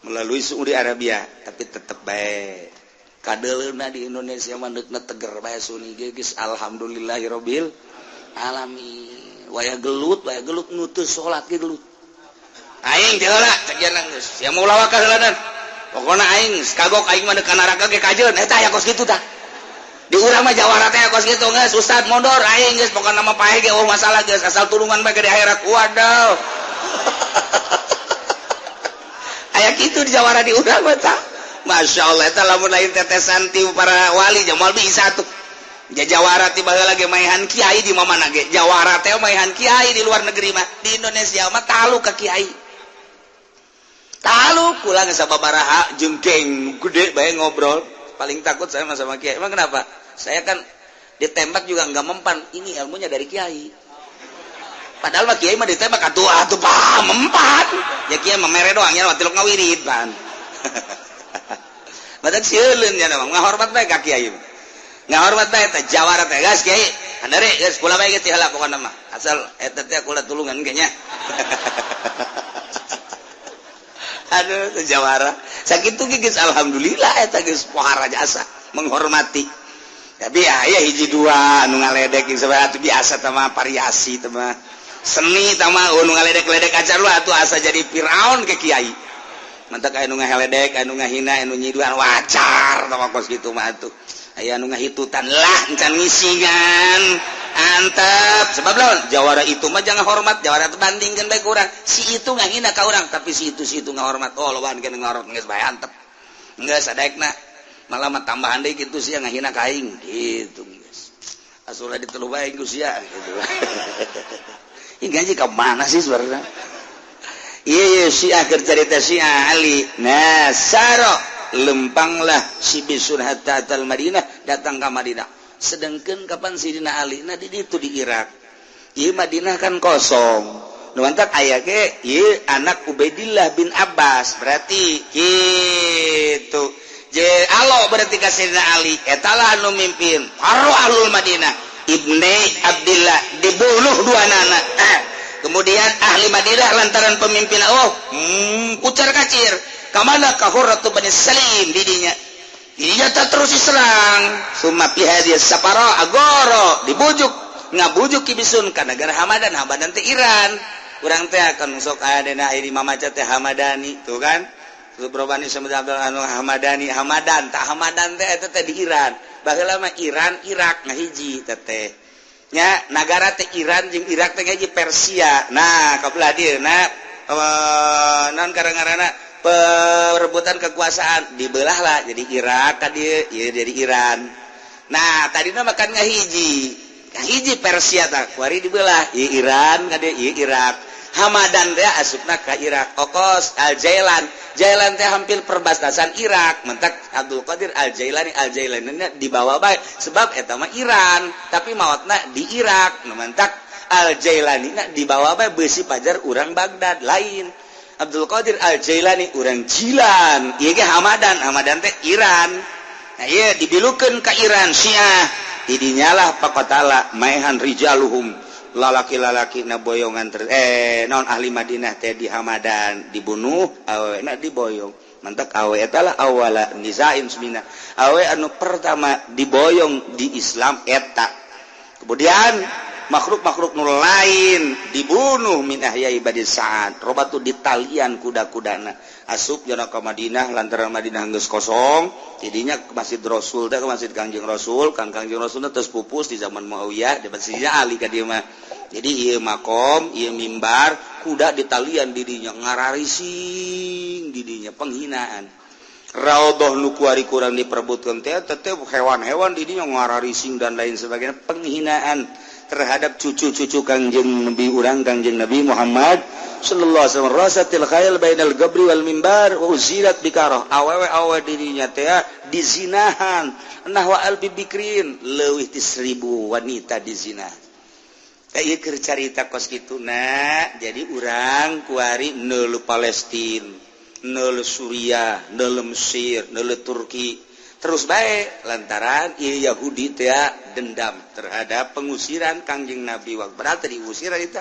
Melalui Saudi Arabia tapi tetep bae. Kadeleuna di Indonesia mah deukna teger bae Sunni ge geus alhamdulillahirabbil alamin. Waya gelut nutus salat ge gelut. Aing teh heula cek cenah geus. Sia mau lawak heulanan. Pokona aing kagok aing mah ka neraka ge kajeun eta aya kos kitu tah. Di urang mah jawara teh kos kitu geus ustad mondor aing geus pokona mah pae ge oh masalah geus asal tulungan bae ke di akhirat. Waduh. Aya kitu di jawara di urang mah tah. Masya Allah eta lamun lain tetesan ti para wali jamal bisa tuh. Jawara tiba lagi maehan kiai di mana ge jawara teh maehan kiai di luar negeri mah di Indonesia mah talu ka kiai talu kula geus sababaraha jeung geng gede bae ngobrol paling takut saya sama kiai. Emang kenapa? Saya kan ditembak juga nggak mempan, ini ilmunya dari kiai. Padahal mah kiai mah ditembak atuh atuh pah mempan ya kiai mah mere doang ya tilok ngawirid pan. Badak sieun nya mah ngahormat bae ka kiai. Ngahormat bae teh jawara teh gas kiai handare geus kula bae geus heula pokona mah asal eta teh kula tulungan ge nya. Aduh, teu jawara sakitu ge geus alhamdulillah, eta geus pohara jasa menghormati. Tapi ya hiji dua anu ngaledek atuh biasa tah mah, variasi tah mah, seni tah mah. Nu ngaledek-ledek acar lu atuh asa jadi Firaun ke kiai. Mantak aya nu ngaheledek, aya nu ngahina, aya nu nyiduan, wajar tah mah kos kitu mah atuh. Aya nu ngahitutan lah, encan ngisingan, antep. Sebab lawan jawara itu mah jangan hormat jawara itu, bandingkan baik urang si itu ngahina ka urang, tapi si itu ngahormat. Oh, loban kan ngahormat, geus bae antep, geus sadaekna malah mah tambahan deui kitu sia ngahina ka aing gitu, geus asulah diteluh bae ku sia gitu. Ini gaji ke mana sih sebenarnya? Iya, si akhir cerita si Ali. Nah, saro lempanglah si Bisun hatta atal Madinah, datang ke Madinah. Sedangkan kapan Sidina Ali nah di itu di Irak. Iya, Madinah kan kosong. Nu mantak aya ge ieu anak Ubaidillah bin Abbas berarti gitu. Je alo berarti ka Sidina Ali eta lah anu mimpin. Haru ahlul Madinah. Ibni Abdillah dibunuh dua nana. Kemudian ahli Madinah lantaran pemimpin, oh, kucar kacir kamana ka Hurratu Bani Salim didinya didinya tak terus diserang. Summa fi hadhihi safara agoro dibujuk, ngabujuk Ki Bisun ka negara Hamadan. Hamadan teh Iran. Urang teh akan sok aya dina iri mamaca teh Hamadani tuh kan. Berobani sama anu Hamadani, Hamadan tak, Hamadan teh eta teh di Iran. Baheula mah Iran Irak ngahiji teteh nya, nagara teh Iran jeung Irak teh ngahiji Persia. Nah, kabelah dieu na non karang-karana perebutan kekuasaan dibelah lah jadi Irak ka dieu, ieu jadi Iran. Nah, tadina mah kan ngahiji ngahiji Persia, tak kuari dibelah ieu Iran ka dieu, ieu Irak. Hamadan teh asupna ka Irak. Okos Al Jailan, Jailan teh hampir perbatasan Irak. Mentak Abdul Qadir Al Jailani, Al Jailani dibawa bae sebab eta mah Iran, tapi maotna di Irak. Nu mentak Al Jailani na dibawa bae beusi pajar urang Baghdad lain. Abdul Qadir Al Jailani urang Jilan, ieu ge Hamadan. Hamadan teh Iran. Nah, ieu dibilukeun ka Iran Syiah. Didinyalah pakotala maehan rijaluhum, lalaki-lalaki na boyongan ter non ahli Madinah teh di Hamadan dibunuh, awe na diboyong. Mantak awe eta lah awala nisain semina, awe anu pertama diboyong di Islam eta. Kemudian makhluk-makhluk nu lain dibunuh min ahyai Bani Sa'ad robatu ditalian kuda-kudana asup jana ka Madinah lantaran Madinah geus kosong. Jadinya ke Masjid Rasul teh, ke Masjid Kangjeng Rasul. Kang Kangjeng Rasul teh terus pupus di zaman Muawiyah, di Masjidnya Ali ka dieu mah. Jadi ieu makom, ieu mimbar, kuda ditalian didinya, ngararising didinya, penghinaan. Raudhah nu kuari kurang diperebutkeun teh teh hewan-hewan didinya ngararising dan lain sebagainya, penghinaan terhadap cucu-cucu Kangjeng Nabi urang, Kangjeng Nabi Muhammad sallallahu alaihi wasallam. Rasatil khail bainal gabri wal mimbar wa uzilat bikarah, awewe awewe dirinya teh dizinahan, nahwa alfi bikrin, leuwih ti 1000 wanita dizina. Kayak keur carita kos kitu. Nah, jadi urang kuari neuleuh Palestina, neuleuh Suriah, neuleuh Mesir, neuleuh Turki terus baik lantaran ieu Yahudi teh dendam terhadap pengusiran Kangjeng Nabi. Waktu berarti diusir itu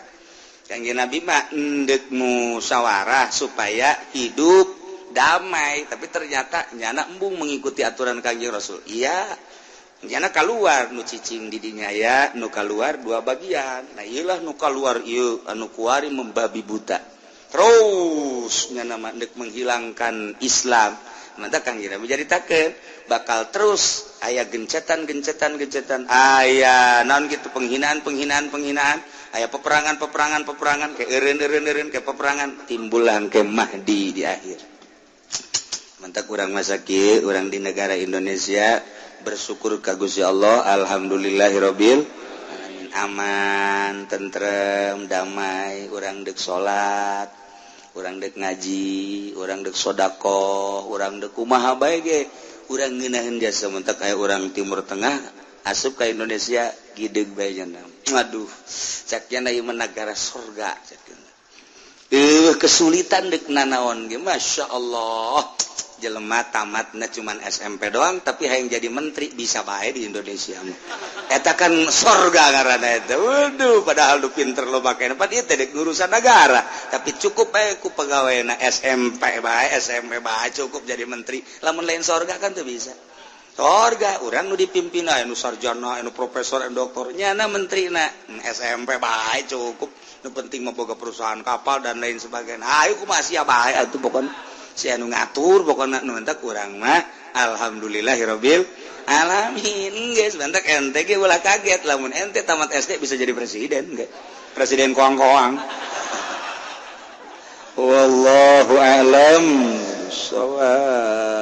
Kangjeng Nabi mah endek musyawarah supaya hidup damai, tapi ternyata nyana embung mengikuti aturan Kangjeng Rasul. Iya, nyana keluar nu cicing di dinya ya, nu keluar dua bagian. Nah, iyalah nu keluar ieu anu kuari membabi buta terus nyana mah endek menghilangkan Islam. Maka Kangjeng Nabi jadi taken bakal terus aya gencetan gencetan gencetan, aya naon gitu, penghinaan penghinaan penghinaan, aya peperangan peperangan peperangan, ke eureun eureun eureun ke peperangan, timbulan ke Mahdi di akhir. Mantap kurang masaki orang di negara Indonesia bersyukur ka Gusti Allah, alhamdulillahirabbil alamin, aman, tentrem, damai. Urang dek salat, urang dek ngaji, urang dek sodakoh, urang dek kumaha bae ge urang ngeunaheun jasa. Mentak aya urang Timur Tengah asup ka Indonesia, gideg bae nya. Aduh, cak nya ieu mah negara surga cak. Kesulitan dek nanaon ge, Masya Allah. Jelema tamatna cuman SMP doang, tapi hayang jadi menteri bisa bae di Indonesia mah. Eta kan sorga ngaranna eta. Waduh, padahal lu pinter lo make pan ieu teh urusan negara, tapi cukup bae ku pegawai SMP bae, SMP bae cukup jadi menteri. Lamun lain sorga kan tuh bisa. Sorga urang nu dipimpin anu sarjana, anu profesor, anu doktor, nyana menteri na SMP bae cukup. Nu penting mah boga perusahaan kapal dan lain sebagainya. Ayo, kumaha sia bae atuh, pokokna si anu ngatur. Pokokna nu entak urang mah alhamdulillahirabbil alamin, geus. Mantak ente ge ulah kaget lamun ente tamat SD bisa jadi presiden ge, presiden koang-koang. Wallahu a'lam shawab.